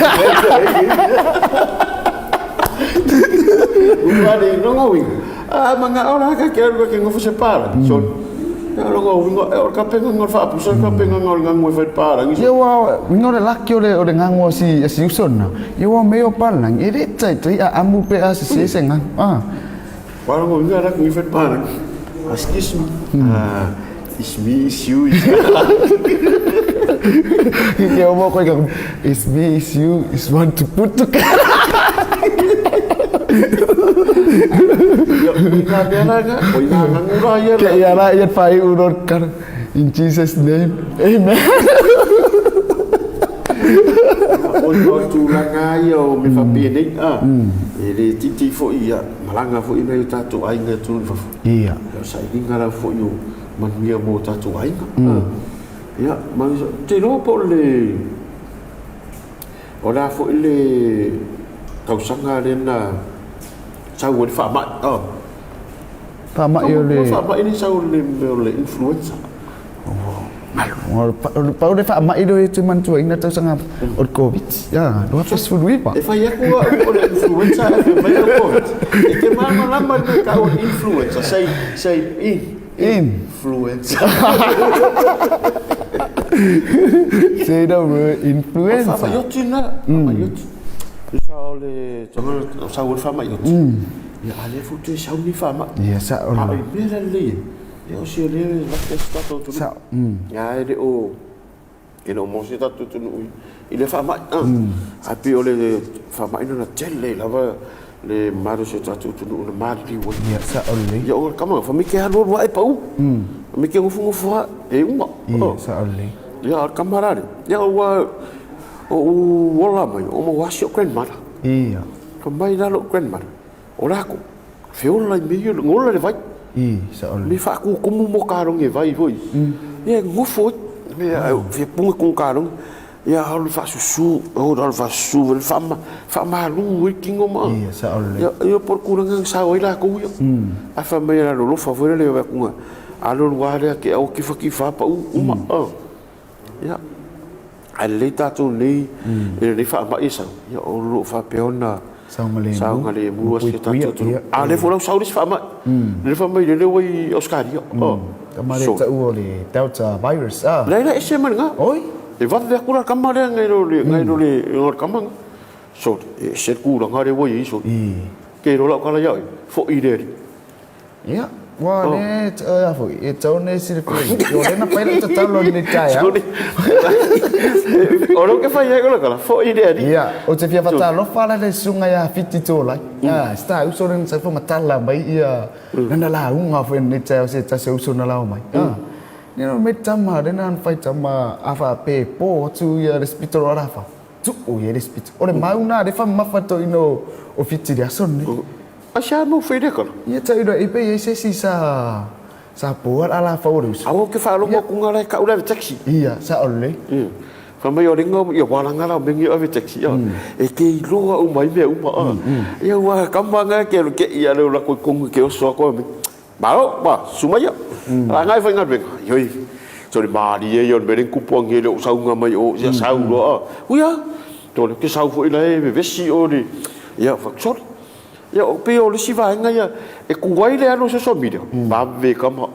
Ua no ngo Ah, mga ora ka ke ru ke ngofo se para. So, ya lo ngo ngo e ka penga ngo fa pusa ka penga ngo ngo ngo fa para. Ia wa wingo le laki o le o le ngango si si usona. Ia wa meo palang e le tai tai a amu pe a se se nga. Ah. Wa ngo ngo ra ngo fa para. Excuse me. Ah, it's me, it's you. It's Ia mo ko ka it's me, it's you, it's one to put together. Ya, ina mea nga, o ina ngangura ia. Ke ia la ia fai uro kar in Jesus name. Amen. O o tulaga ia o me faapea a. E le titi fo'i ia, malaga fo'i nai o tatou aiga e tulu i fafo. Ia. Ia o sailiga la fo'i o manuia mo o tatou aiga. Ia, ma te iloa po o le o le a fo'i le tausaga lena sau ai le faama'i. Oh. Faama'i o le Faama'i le sau le o le influenza. O le pau le faama'i le tu mantua ina tausaga o le COVID. Ia, 2019. E fai aku o le influenza e fai mai o COVID. E te malamalama le ka o influenza. Say, say in. In. Influenza. Say the word influenza. Faama'i na. Faama'i oti. Sa o le tanga sa o le faama'i oti. Ia a le futu e sau ni faama'i. Ia sa o A le o i mea la lelei e. Ia o si o le laka se tatou atunuu. Sa. Ia e le o e le o mo se tatou atunuu i le faama'i. Ae pei o le faama'i na tele lava le malosi o tatou atunuu na maliliu ai. Ia sa o le. Ia o le kama fa mike alu alu ae pau. Mike ngufu ngufu e uma. Ia sa o le. Ia o le kama la le. Ia ua o u ola mai o mo wasi o grandmother. Ia. Ka mai la lo grandmother. O la ko. Feola i me ngola le vai. I sa o le. Me fa ku kumu mo ka rongi vai foi. Ia ngufu me fe punga ku ka rongi. Ia o le faasusu, o le faasusu le faama faamalu ai kingo ma. Ia sa o le. Ia ia por kuraga sa oi la ko ia. A fa mai la lo fa foi le va kunga. A lo lua le ke o ki fa ki fa pa u uma. Ia. A le tatou nei e le fa ma isa. Ia o lo fa pe ona Saogalemu. Saogalemu a se tatou atunuu. Ia. A le folau sau le isi faamai. Le faamai le leo ai Australia. Ka mare tau o le Delta virus. Ah. Lai la ese mai nga. Oi. E vave aku la kama lea ngai lo le ngai lo le ngai kama nga. So e se ku la ngare woi i so. Ke ro la kala ia fo i le. Ia. Wa ne a fo e tau ne si le pei. Yo le na pai le tatalo le tai. O lo ke fai ai ko la kala fo i le. Ia, o te fia fatalo fala le sunga ia fiti tō lai. Ia, sta uso le sa fo matala mai ia. Nana la unga fo ne tai o se ta se uso na lao mai. Ah. Ni no me tama le nan fai tama afa pe po tu ia le spitoro arafa. Tu o ia le spitoro. O le mauna le fa mafa to ino o fiti le aso ne. A sa mo fai le kala. Ia tau ino i pe se si sa sa po ala fa o le uso. A o ke fa lo mo ku ngala ka ula taxi. Ia, sa o le. Fa mai o ringa ia wala ngala mengi ave taxi. E ke i loa o mai mea uma. Ia ua kama nga ke ke ia le la ko kongu ke o so ko me. Malo ba sumaya. La ngai fai ngai yoi. So le mari e yon beren kupu ange le o saunga mai o ia sau lo. Uia. Tole ke sau foi la e vevesi o le ia fa sori. Ia o pe o le isi vaega ia e ku ai le alu o social media. Vave kama.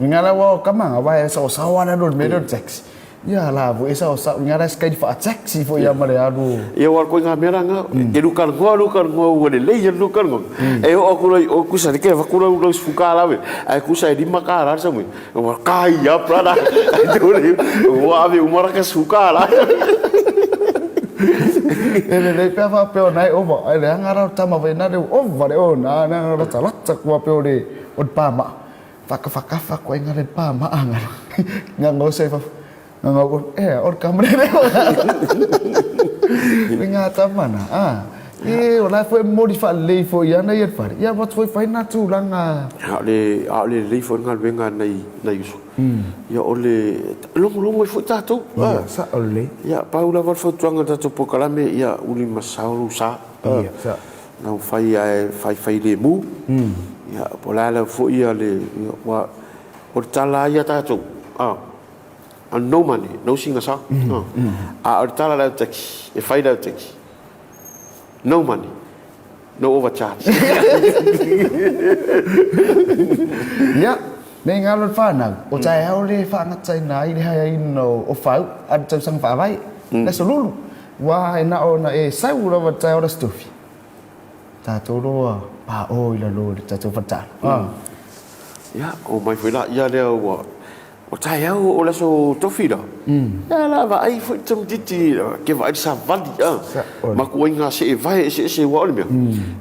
Ngala wa kama nga wa e sa sa wa na lo me lo taxi. Ia la vo e sa sa ngala skai fa taxi fo ia ma le alu. Ia wa ko nga mea nga ke lu ka ngoa lu ka ngoa ua le lei lu ka ngoa. E o ku o ku sa ke va ku lu su ka la we. Ai ku sa lima ka la sa mo. Wa kai ya prada. Ai tole wa ave umara ka su ka la. E le le pea fa peo nai ova ai le anga ra tama vai na le ova le o na na ra ta lata kua peo le o pa ma. Whaka whaka whaka i ngare pa ma anga. Nga ngo se fa nga ngo e o kamre le. Me ngā tamana. Ah. E o la foi mori fa le fo ia na ia fare. Ia wat foi fai na tūlanga. A le a le lei fo ngā venga nei nei uso. Ia o le longo longo i foi tātou. Ia sa o le. Ia pau lava le fautuaga tatou polokalame ia uli ma sao lou sa. Ia sa. Na fai ae fai fai lemu. Ia po o le a lava foi ia le ua o le tala lava ia tatou. A no money, no sigasa. A o le tala a le au taxi, e fai le au taxi. No money, no overcharge. Ia, nei ngalo le whanau, o taeao le whaangataina ai le haeaina o whau a le tausaga faavae, le aso lulu, ua e na ona e sau lava le taeao le aso tofi. Tatou loa pā-o i lalo i le tatou whataalo. Ia, o mai foi la ia lea ua o taeao o le aso tofi la. Ia la vaai foi tamaitiiti ke vaai le savali a. Ma ku ai ngā see vae eseese ua o le mea.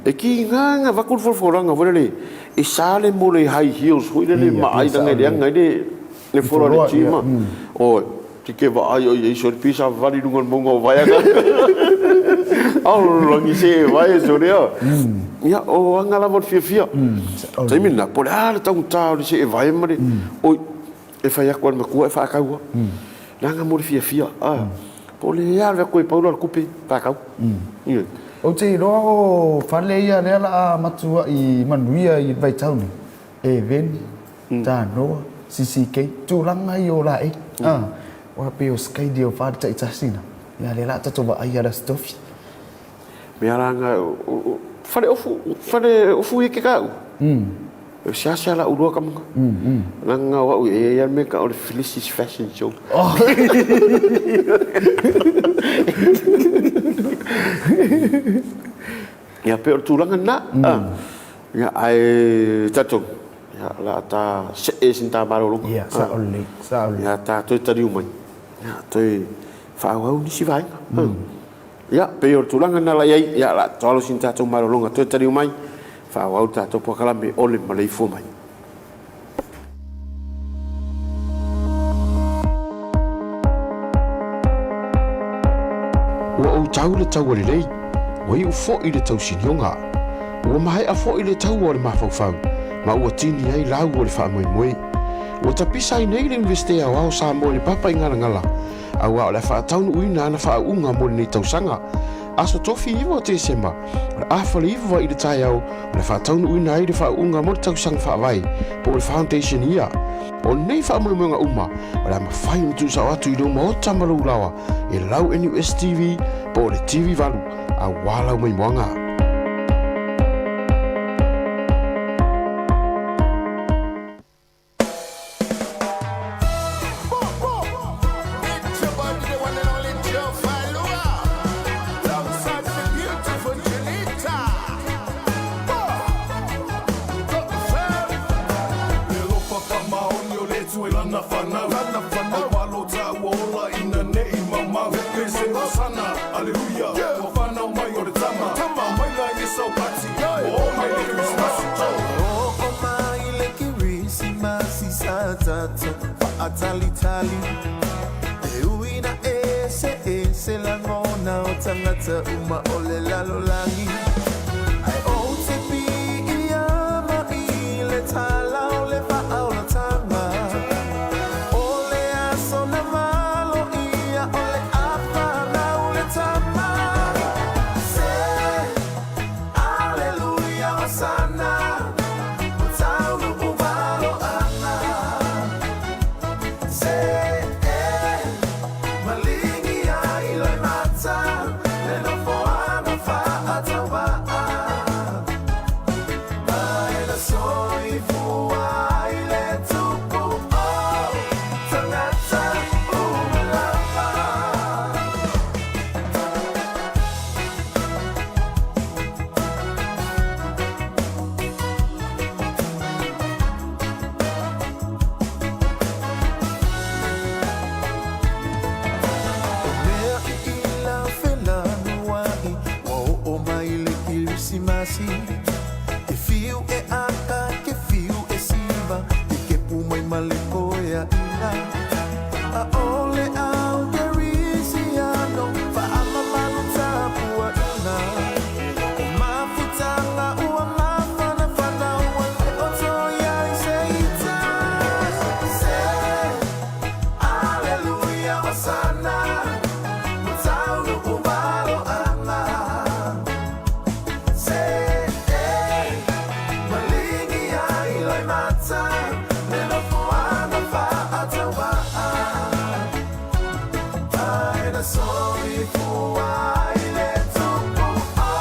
E ki ngā ngā vaku le folafolanga foi lele e sa le mo le high heels foi lele ma ai langa i le anga i le le fola le tima. Oi, ki ke vaai oi e iso le pisa vali lunga le maunga o Vaianga. Ao langi see vae sore a. Ia, o anga lava o le fiafia. Taimi lena, po o le a le taugata o le see vae ma le, oi, e fai atu a le matua e faatau a. Leaga mo le fiafia, a. Po o le a le atu e paula le tupe, faatau. Ioe. Ou te iloa o fale ia lea la a matua i manuia i le vaitau nei, e Veni, Tanoa, CCK, tulaga ia o laei, a, ua pei o Skydio fa le taitasi na, ia lea la a tatou vaai ia le Aso Tofi. Mea la nga fale ofu fale ofu i ke kau. E seasea la ulua ka manga. Langa o au e ia me ka o le Felici's Fashion Show. Oh. Ia pe o le tulaga lena. Ia ae tatou ia la ta see sina ta malologa. Ia sao lelei, sao lelei. Ia ta toe taliu mai. Ia toe faaauau nisi vaega. Ia, pei o le tulaga lena la i ai, ia, la toalo sina tatou malologa toe taliu mai, faaauau le tatou polokalame o le maleifua mai. Ua ou tau le taua lelei, ua iu foi le tausinioga. Ua maea foi le taua o le mafaufau, ma ua tini ai lau o le faamoemoe. Ua tapisa ai nei le Iunivesite Aoao o Samoa i le papa i Galagala, auā o le a faataunuuina ana faauuga mo lenei tausaga. Aso Tofi 9 o Tesema, o le afa le 9 i le taeao o le a faataunuuina ai le faauuga mo le tausaga faavae, po o le Foundation Year. O nei faamoemoega uma, o le a mafai ona tuusao atu i lou maota ma lou laoa e lau NUS TV po o le TV 8 auā lau maimoaga. si Ke fiu e aka ke fiu e siva Ke kepu mai ma le koea ina ʻAʻole au Kerisiano Faamamalu tapuaʻina O mafutaga ua mafanafana Ua le oto ia i se ita Se Aleluia Hosana Ua taunuu maloaga Se Maligi ai loimata Le nofoaga faatauvaa Ai na soifua ai le tupu o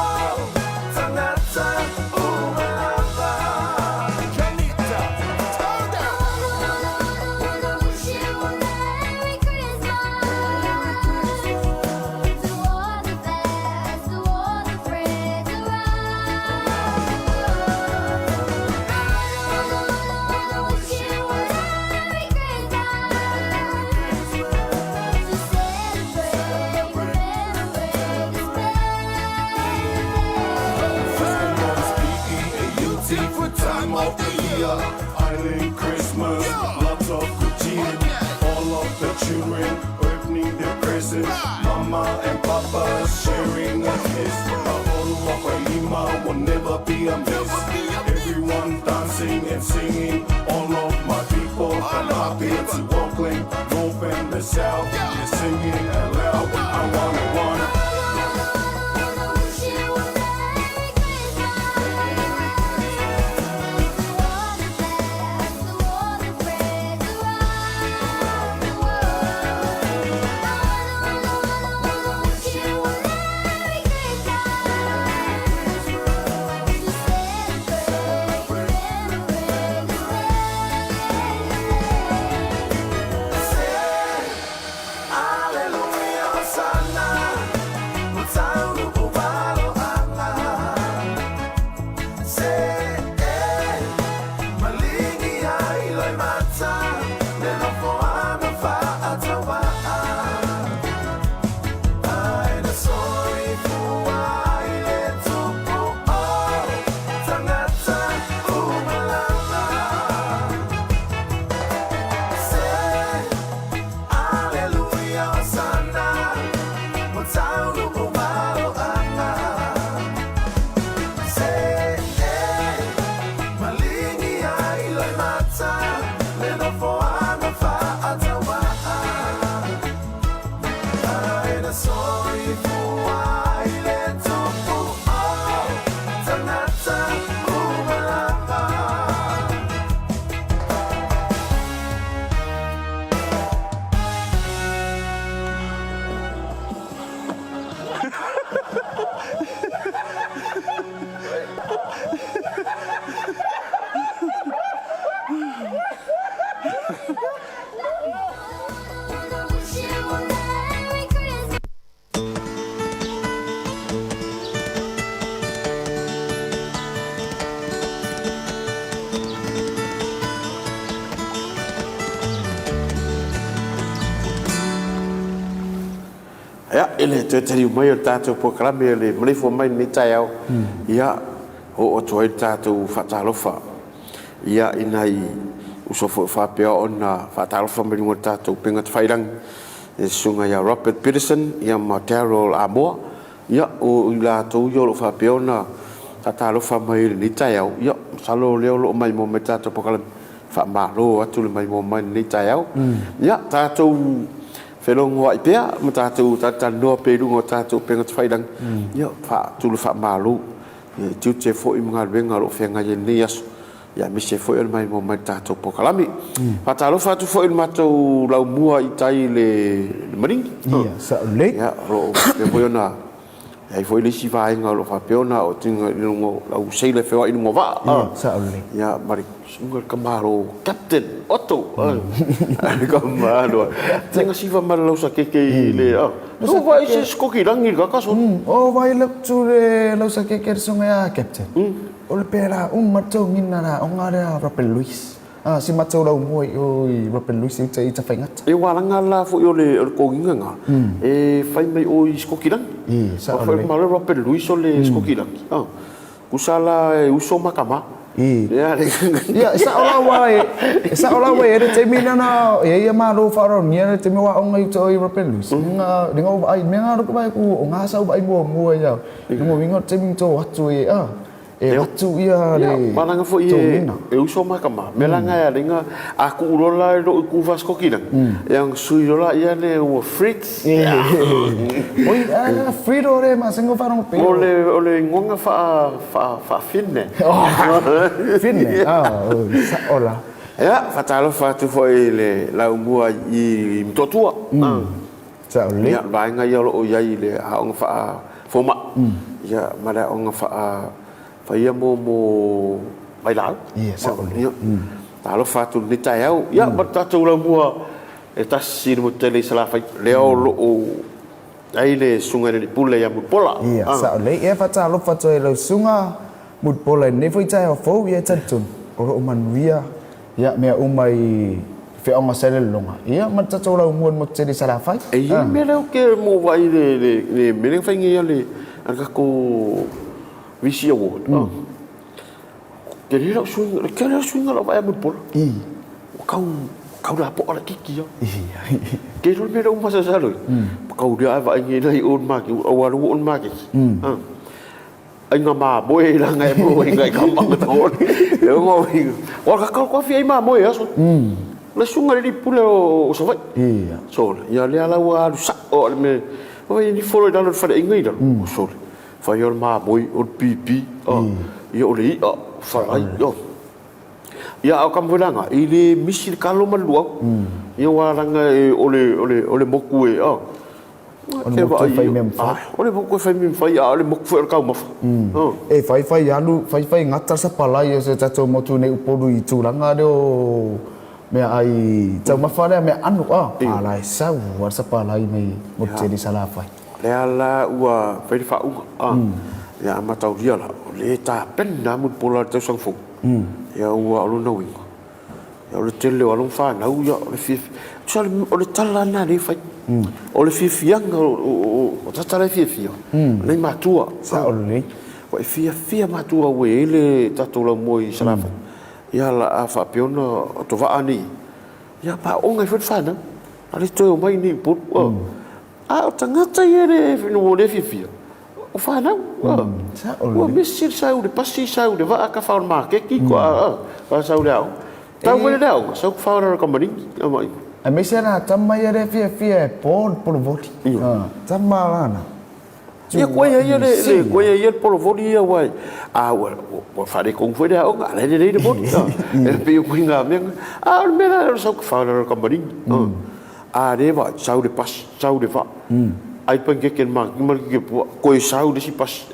tagata uma lava. Janita, turn down. Wanna wish you a Merry Christmas to all the fans, to all the friends around. Wanna wish you a Merry Christmas to celebrate, commemorate this day. P-E-A-U-T for time of the year. Island Christmas, lots of good cheer. All of the children opening their presents. Mama and Papa sharing a kiss. Lima will never be a miss. Everyone dancing and singing. All of my people from Apia to Auckland, North and the South. They're singing aloud. I wanna, wanna. Wanna wish you a Merry Christmas to all the fans, to all the friends around the world. I wanna, wanna, wanna wish you a Merry Christmas to celebrate, commemorate this day. Se Aleluia Hosana Ua taunuu maloaga Se Maligi ai loimata Le nofoaga faatauvaa Ai na soifua ai le tupu o Tagata uma lava Se Aleluia Hosana Ua taunuu maloaga Se Maligi ai loimata Le nofoaga faatauvaa Ai na soifua ai le tupu o Tagata uma lava. Wanna wish you a Merry Christmas. Ia, e le toe taliu mai o le tatou polokalame o le maleifua mai i lenei taeao, ia, oo atu ai le tatou faatalofa, ia, i nai uso foi o faapea ona faatalofa mai i luga o le tatou upega tafailagi, le Susuga ia Robert Peterson, ia ma Daryl Amoa, ia, o i latou ia o lo o faapea ona faatalofa mai i lenei taeao, ia, masalo o lea o lo o maimoa mai le tatou polokalame, faamalo atu le maimoa mai i lenei taeao. Ia, tatou felogoai pea ma tatou talatalanoa pea i luga o tatou upega tafailagi, ia, faatu le faamalo i tiute foi ma galuega o lo o feagai ai i lenei aso, ia, aemaise foi o le maimoa mai i le tatou polokalame. Faatalofa atu foi i le matou laumua i tai i le Maligi. Ia, sao lelei. Ia, o lo o faapea foi ona e ai foi le isi vaega o lo o faapea ona o tinga i luga o lau seila e feoai i luga o vaa. Ia, sao lelei. Ia, ma le susuga i le tamalo Captain Otto. Le tamalo. Tenga siva ma le lausa keke i le, o vai se skoki langi le kakaso. O vai le tu le lausa keke le susuga ia Captain. O le pera um matou ngina la o nga lea Robert Louis. Ah, si matou lau mua i o i Robert Louis i te i Tafaigata. E walanga la foi o le o le kogiga nga e fai mai o i Skokilangi. I, sao Fai lelei. ma le Robert Louis o le Skokilangi. Tusa la e uso ma tama. Ia, e sao la aua e, e sao la aua e le taimi lea na e ai ia malo faaaloalogia le taimi o aoga i uta o i Robert Louis. Nga le nga o vaai mea nga loko vaai ku o nga sa u vaai muamua ia. Ngo winga o le taimi to atu e a. E atu ia le Malanga foi e e uso ma tama. Me langa e alinga a ku urola e ro ku vaskoki la. E ang sui rola ia le ua Fritz. Oi a Frito re ma singo wharongo pe. O le o le ingoga faa faa faafinne. Finne. Ah, sao la. Ia, faatalofa atu foi i le laumua i Motootua. Sao lelei. Ia, vaega ia o lo o i ai i le aoga faa fomai. Ia, ma le aoga faa faia mo mo vailaau. Ia, sao lelei. Ia, talofa atu i lenei taeao. Ia, ma le tatou laumua e tasi le motu tele i Salafai, lea o lo o ai le susuga i le Alii Pule ia Mulipola. Ia, sao lelei. Ia, faatalofa atu ai i lau susuga Mulipola i lenei foi taeao fou, ia e talitonu o lo o manuia ia mea uma i feaoga sa i le lologa, ia ma le tatou laumua i le motu tele i Salafai. E i ai le mea lea ou te maua ai le le le mea lea na fai nei a le a le tatou VC Award. Tele lau suiga, le tele o suiga lau vaai a Mulipola. Ua tau, tau lapoa laitiiti lava. Ke iloa le mea lea ua masalosalo ai. Tau lea ae vaai nei la i o i le maketi, aua o lea ua oo i le maketi. Aiga mamoe la e maua i nai kama ma taole. E ono ua ka ka fia i mamoe aso. Le susuga i le alii pule o Savaii. Sole, ia lea la ua alu sao le mea. Oi ni folo i lalo i le faleaiga i lalo. Sole. Fai o le mamoe, o le pipi, ia o le i'a, falai, Ia a o ka mawelanga, i le misi le kalo ma le luau. Ia wa langa e o le o le o le moku e o. O le motu e fai mea mawhai. O le moku e fai mea mawhai, a o le moku foi o le taumafa. E fai fai alu, fai fai gata le sapalai o se tatou motu nei Upolu i tulaga lea o mea ai taumafa lea mea anu a, a la e sau a le sapalai mai motu tele i Salafai. Lea la ua fai le faauga a, ia a mataulia la, o le tapena Mulipola i le tausaga fou. Ia ua o lona uiga, ia o le tele o alo ma fanau, ia o le fiafia. Tusa o le tala lena lea e fai. O le fiafiaga o tagata la e fiafia, o nai matua. Sao lelei. Ua e fiafia matua ua i ai le tatou laumua i Salafai. Ia la a faapea ona tovaa nei, ia paoga ai foi le fanau. A le toe omai nei i Upolu. A o tagata ia le ua le fiafia, o fanau. Ua misi le sau i le pasi, sau i le vaa, kafa o le maketi, koa sau i le aoga. Tau mai le aoga, sau kafa o le kamaligi. Aemaise la tama ia le fiafia e po le polovoli. Tama lana. Ia koe ia le koe ia le polovoli ia aua a ua ua faaletonu foi le aoga a la e lelei le voli. E pei o kuiga mea a o le mea la o le sau kafa o le kamaligi. A lea vaai, sau le pasi, sau le vaa. Ai panikeke le maketi ma le kikepua, koe sau le isi pasi.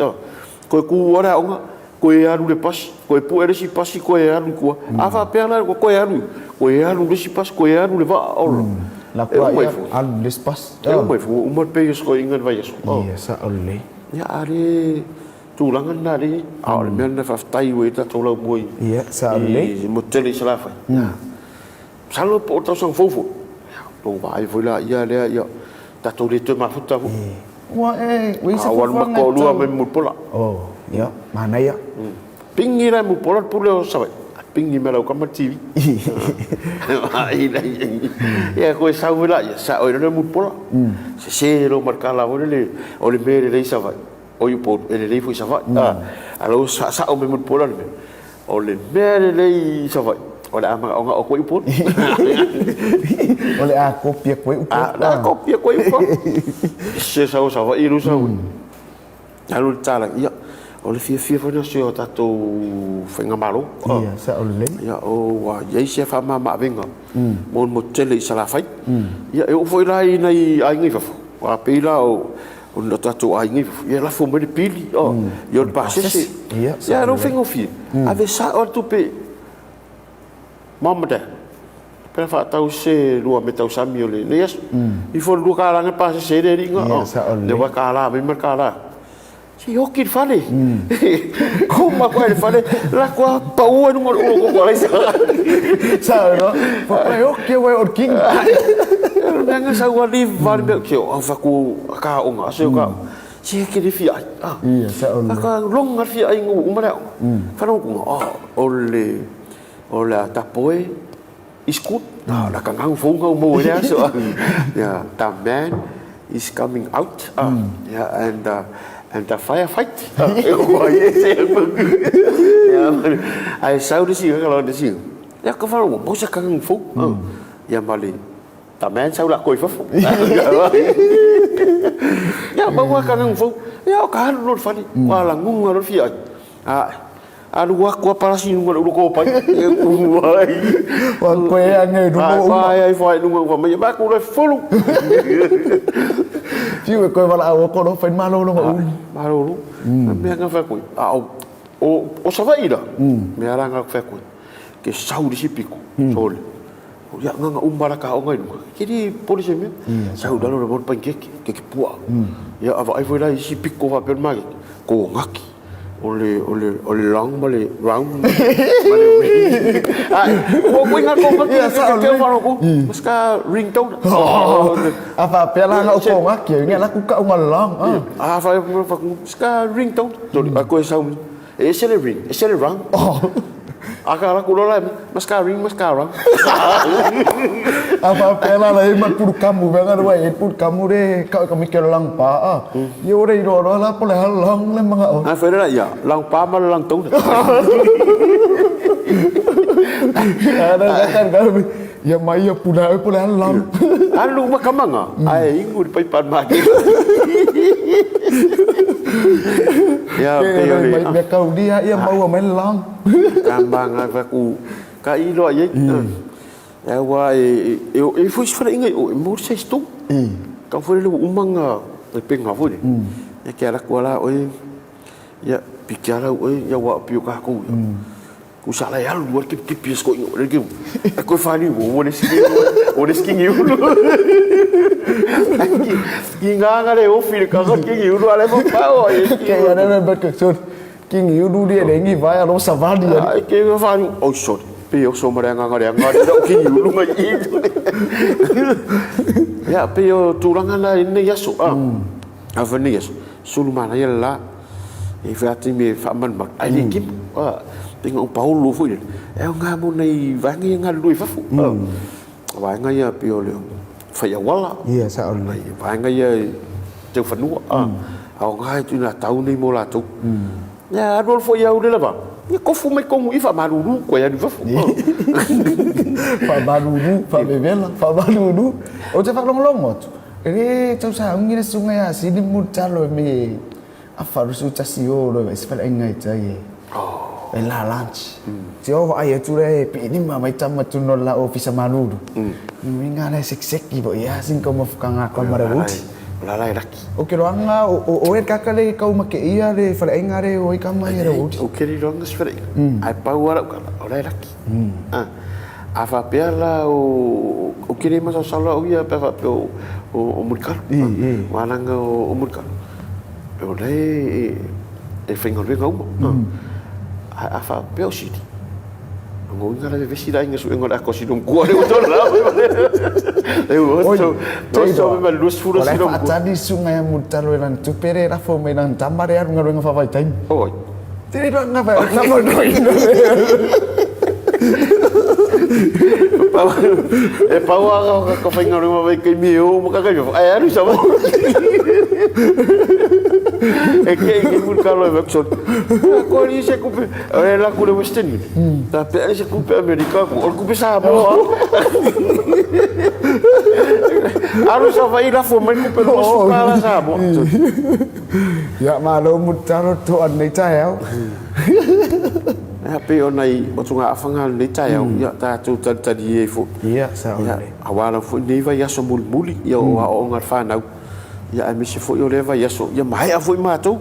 Koe kū lava le aoga, koe alu le pasi, koe pue le isi pasi, koe alu i tua. A faapea la, ua koe alu, koe alu le isi pasi, koe alu le vaa, ola. La E kua uma ia ifo. alu le isi pasi. E uma ifo, ua uma le pay scoring i le vaiaso. Ia, sao lelei. Ia, a le tulaga lena lea i ai. A o le mea lena faafetai ua i ai le tatou laumua i, Ia, sao lelei. i motu tele i Salafai. Masalo po o le tausaga fou foi, tou vaai foi laia lea, ia, tatou le toe mafuta foi. Ua e, ua i se A ua alu fuafuaga e matoalua tau. mai Mulipola. Oh, ia, manaia. Pingi la e Mulipola le pule o Savaii. Pingi mai lau tama le TV. Ia, koe sau foi laia, sao ai loa lea Mulipola. Sese loa ma le tala foi lele, o le mea e lelei i Savaii, oi Upolu, e lelei foi i Savaii. A o lea ua saasao mai Mulipola le mea. O le mea lelei i Savaii, o le a manaonao atu ai Upolu. O le a kopi atu ai Upolu. A, o le a kopi atu ai Upolu. Se sau o Savaii lu sau. Alu le tala, ia, o le fiafia foi lena o si o tatou faigamalo. Ia, sao lelei. Ia, o ua i ai se faamama-avega mo le motu tele i Salafai. Ia, e oo foi la i nai aiga i fafo, a pei la o O le tatou aiga i fafo, ia lafo mai le pili, ia o le pasese. Ia, lea ua faigofie, ave sao lava le tupe mom and dad, pe a faatau se lua mea tausami o lenei aso. Ifo le $2 le pasese ai le alii na, lea ua $1 mai ma le $1. Se i oki i le fale. Kuma koe i le fale, lako lava pau ai luga o le ulu o koko alaisa. Sao no? Papai oki au e o le king. O le mea na sau alii vale mea, se o au fatu ka aoga, se o ka aoga. Se ke le fia ai. Ah. Ia, sa'o lelei. Ka longa le fia ai ua uma le aoga. Faalogo ah, o le o le a tapoe is good. Ah, la kangau fou ngau mo le aso. Yeah, the man is coming out. Ah, yeah, and and the firefight. Ah, e kua i e se Yeah, ai sau le singa ka le singa. Ya ka faalogo mo se kangau fou. Ah. Ya mali. Tama sau la koi fafo. Ia maua ka ngang fou. Ia o ka alu lo le fale. Ua laguga lo le fia ai. A alu aku a palasi i luga o le ulu kopai. E kumu ai. Ua koe age i luga uma. Ai ai fai luga uma mai. Ba ku le fulu. Fiu e koe valaau atu lo fai malologa umi. Malolo. Mea nga fai koe. A o o Savaii la. Mea la nga fai koe. Ke sau le isi piko. Sole. O ia nganga uma la ka aoga i luga. Ke le pole se mea. Sau i lalo le mau le panikeke, keke puaa. Ia a vaai foi la i isi piko faapea le makeke, ko gaki. O le, o le, o le long ma le round ma le ring. Ai, ua uiga ko gaki Ia, sao ke lelei. falo ko. Mas ka ringtone. A faapea la na o ko gaki, ia la ku kau nga long. A fa fa mas ka ringtone. Toli a koe sau. E ese le ring, ese le round. A ka la ku lola mas ka ring, mas ka round. A faapea la la e ma puru kamu venga le wai e puru kamu re ka ka mike lang pa a. Ia ore i roa roa la pole ha lang le manga o. A fa la ia, lang pa ma lang tone. A na ka ka ka ia mai ia puna e pole ha lang. Alu makamanga, ai ingu le paipa ma ke. Ia Ke pe re ole. mai mea kaulia ia maua mai lang. Ka manga ka ku ka ilo ai. Ia wa e e e foi se fara inga o mo se sto. Ka foi le umanga e penga foi. Ia ke ala ku ala oi. Ia piki ala oi ia wa pio ka ku. Ku sa la alu wa ki ki pis ko ingo le ki. E ko fani wo wo le skingi wo le skingi ulu. Ki nganga le ofi le ka skingi ulu ale mo pa o. Ke ia re re ke so kingi ulu ri le ngi vai alo savali ia. Ke fani o sorry. Pe o so mare nganga le nganga le o kingi ulu ngai i. Ia pe o tulaga la i lenei aso a. A fa nei aso sulu manaia le la. E wha me whaamanumaru. Ai le kipu. A pe ngā paolo foi le. E o ngā mo nei vaenga ia ngā lui fafo. Vaenga ia pe o le whai awala. Ia sa o le. Vaenga ia te whanua. A o ngā tu nā tau nei mō lātou. Ia alu alu foi au le lava. Ia kofu mai kongu i whaamalulu koe alu fafo. Whaamalulu, whaamevela, whaamalulu. O te whaalongolongo atu. E le tau sa ungi le sunga ia sini mu talo e me a wharusu tasi o lo e se whala inga i tai e. E la lunch. Te o ai atu le pi ni ma mai tama tu no la ofisa malulu. Mi ngā le sekseki bo ia sin ko mafukanga ko mare wuti. La la e laki. O ke roanga o o e kaka le kau ma ke ia le whala inga re o i ka mai re wuti. O ke roanga se whala inga. Ai pau ara ukala, o la e laki. A whapea la o o ke re masa sala o ia pe whapea o o Murikalo. Wānanga o Murikalo. O le e whaingaruenga uma. A whapea o siri. Ngo inga la vesi la inga su inga la kosi dum kua le uto la. E o so o so me lus furo si dum. O le whaatani sunga ia Murikalo e lan tupere la fo me lan tamare aru ngaruenga whawhai taimi. Oi. Te ranga whai tama no ina. E pau a ka whaingaruenga whai kei mi o maka kai ai aru sa. E ke ke Murikalo e workshop. Ko ni se kupe e la ku le Western Union. Ta pe se kupe Amerika ku o kupe Samoa. Aru sa vai la fo mai kupe lo su kala Samoa. Ia malo Murikalo to anei tae au. Ia pe o nai o tunga awhanga nei tae au ia tātou talitali e fo. Ia sa o Ia awala fo nei vai aso mulimuli ia o aoaoga le whanau. Ia aemaise foi o lea vaiaso ia maea foi matou.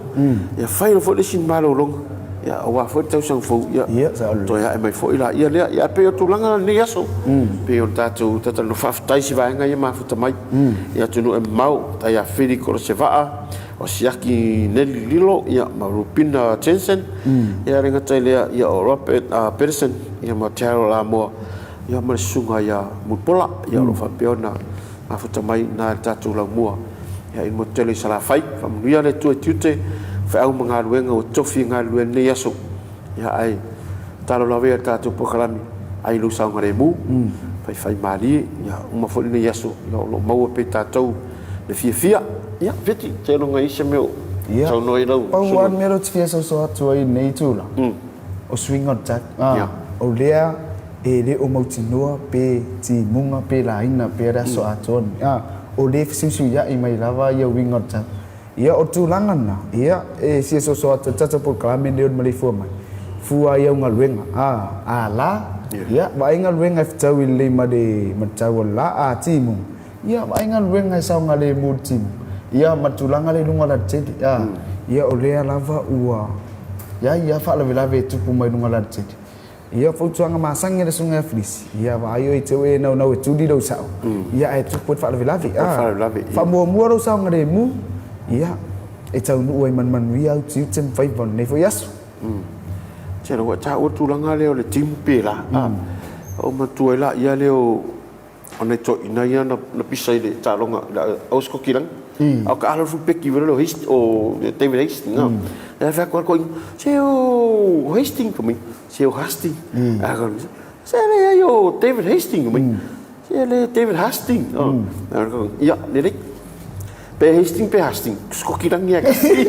Ia fai loa foi le isi malologa. Ia auā foi le tausaga fou ia toe ae mai foi laia lea. Ia pei o tulaga lenei aso. Pei o le tatou tatalanoa faafetai i si vaega ia mafuta mai. Ia atunuu e mamao, tai ia Felix o Lasevaa, o Siaki Nelly Lilo ia ma Rupina Jensen. Ia le gata i lea ia o Robert Pedersen ia ma Daryl Amoa ia ma le susuga ia Mulipola ia o lo o faapea ona mafuta mai i ina i le tatou laumua. Ia, i le motu tele i Salafai. Faamanuia le Atua i tiute, feau ma galuega ua tofi e galulue ai lenei aso. Ia, ae tatalo lava ia le tatou polokalame, ai lou saogalemu, faifaimalie, ia, uma foi lenei aso, ia, o lo o maua pea i tatou le fiafia. Ia, Feti, seiloga i ai se mea o saunoa ai lau Pau lava le mea lea ou te fia soso atu ai i lenei itula, o suiga o le tali. O lea e le o mautinoa pe timuga pe laina pea le aso atoa lenei. A, o lea e fesuisuiaʻi mai lava ia uiga o le tali. Ia, o le tulaga lena, ia, e fia soso atu ai le tatou polokalame lenei o le maleifua mai, fua ai au galuega. A, a la, ia, vaai galuega e fetaui lelei ma le, ma le tau o le la. A timuga, ia, vaai galuega e saogalemu i le timuga. Ia, ma le tulaga lea i luga o le alatele. A, ia, o lea lava ua i ai lava faalavelave e tupu mai luga o le alatele. Ia, o fautuaga masani a le Susuga ia Filisi, ia vaai oe i te i ua e naunau e tuli lou sao, ia ae tupu ai le faalavelave. A, faamuamua lou saogalemu, ia, e taunuu ai ma le manuia au tiute ma faiva o lenei foi aso. Tele ua taua le tulaga lea o le timu pela. Ou manatua ai laia lea o O nai toeaiina ia na pisa i le taaloga i le au Sikotilani. A o ka alo le peki vele o Hastings, o David Hastings. E fai atu toeaiina, se o Hastings fai mai, se o Hastings. Se leai o David Hastings fai mai, se le David Hastings. Ia, lelei. Pe Hastings pe Hastings, Sikotilani lava e tasi.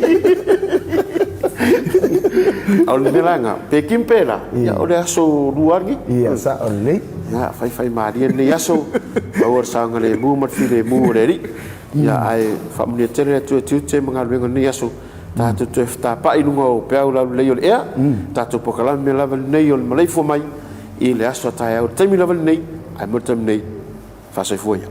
A o le mea la lena, pe Kim pe la, ia o le aso lua lava lenei. Ia, sao lelei. Ia, faifaimalie lenei aso, maua le saogalemu ma le filemu o le Alii. Ia, ae faamanuia tele le Atua i tiute ma galuega o lenei aso, tatou toe fetapai i luga o peau laulelei o le ea, tatou polokalame lava lenei o le maleifua mai i le aso a taeao i le taimi lava lenei, ae mo le taimi nei, faasoifua ia.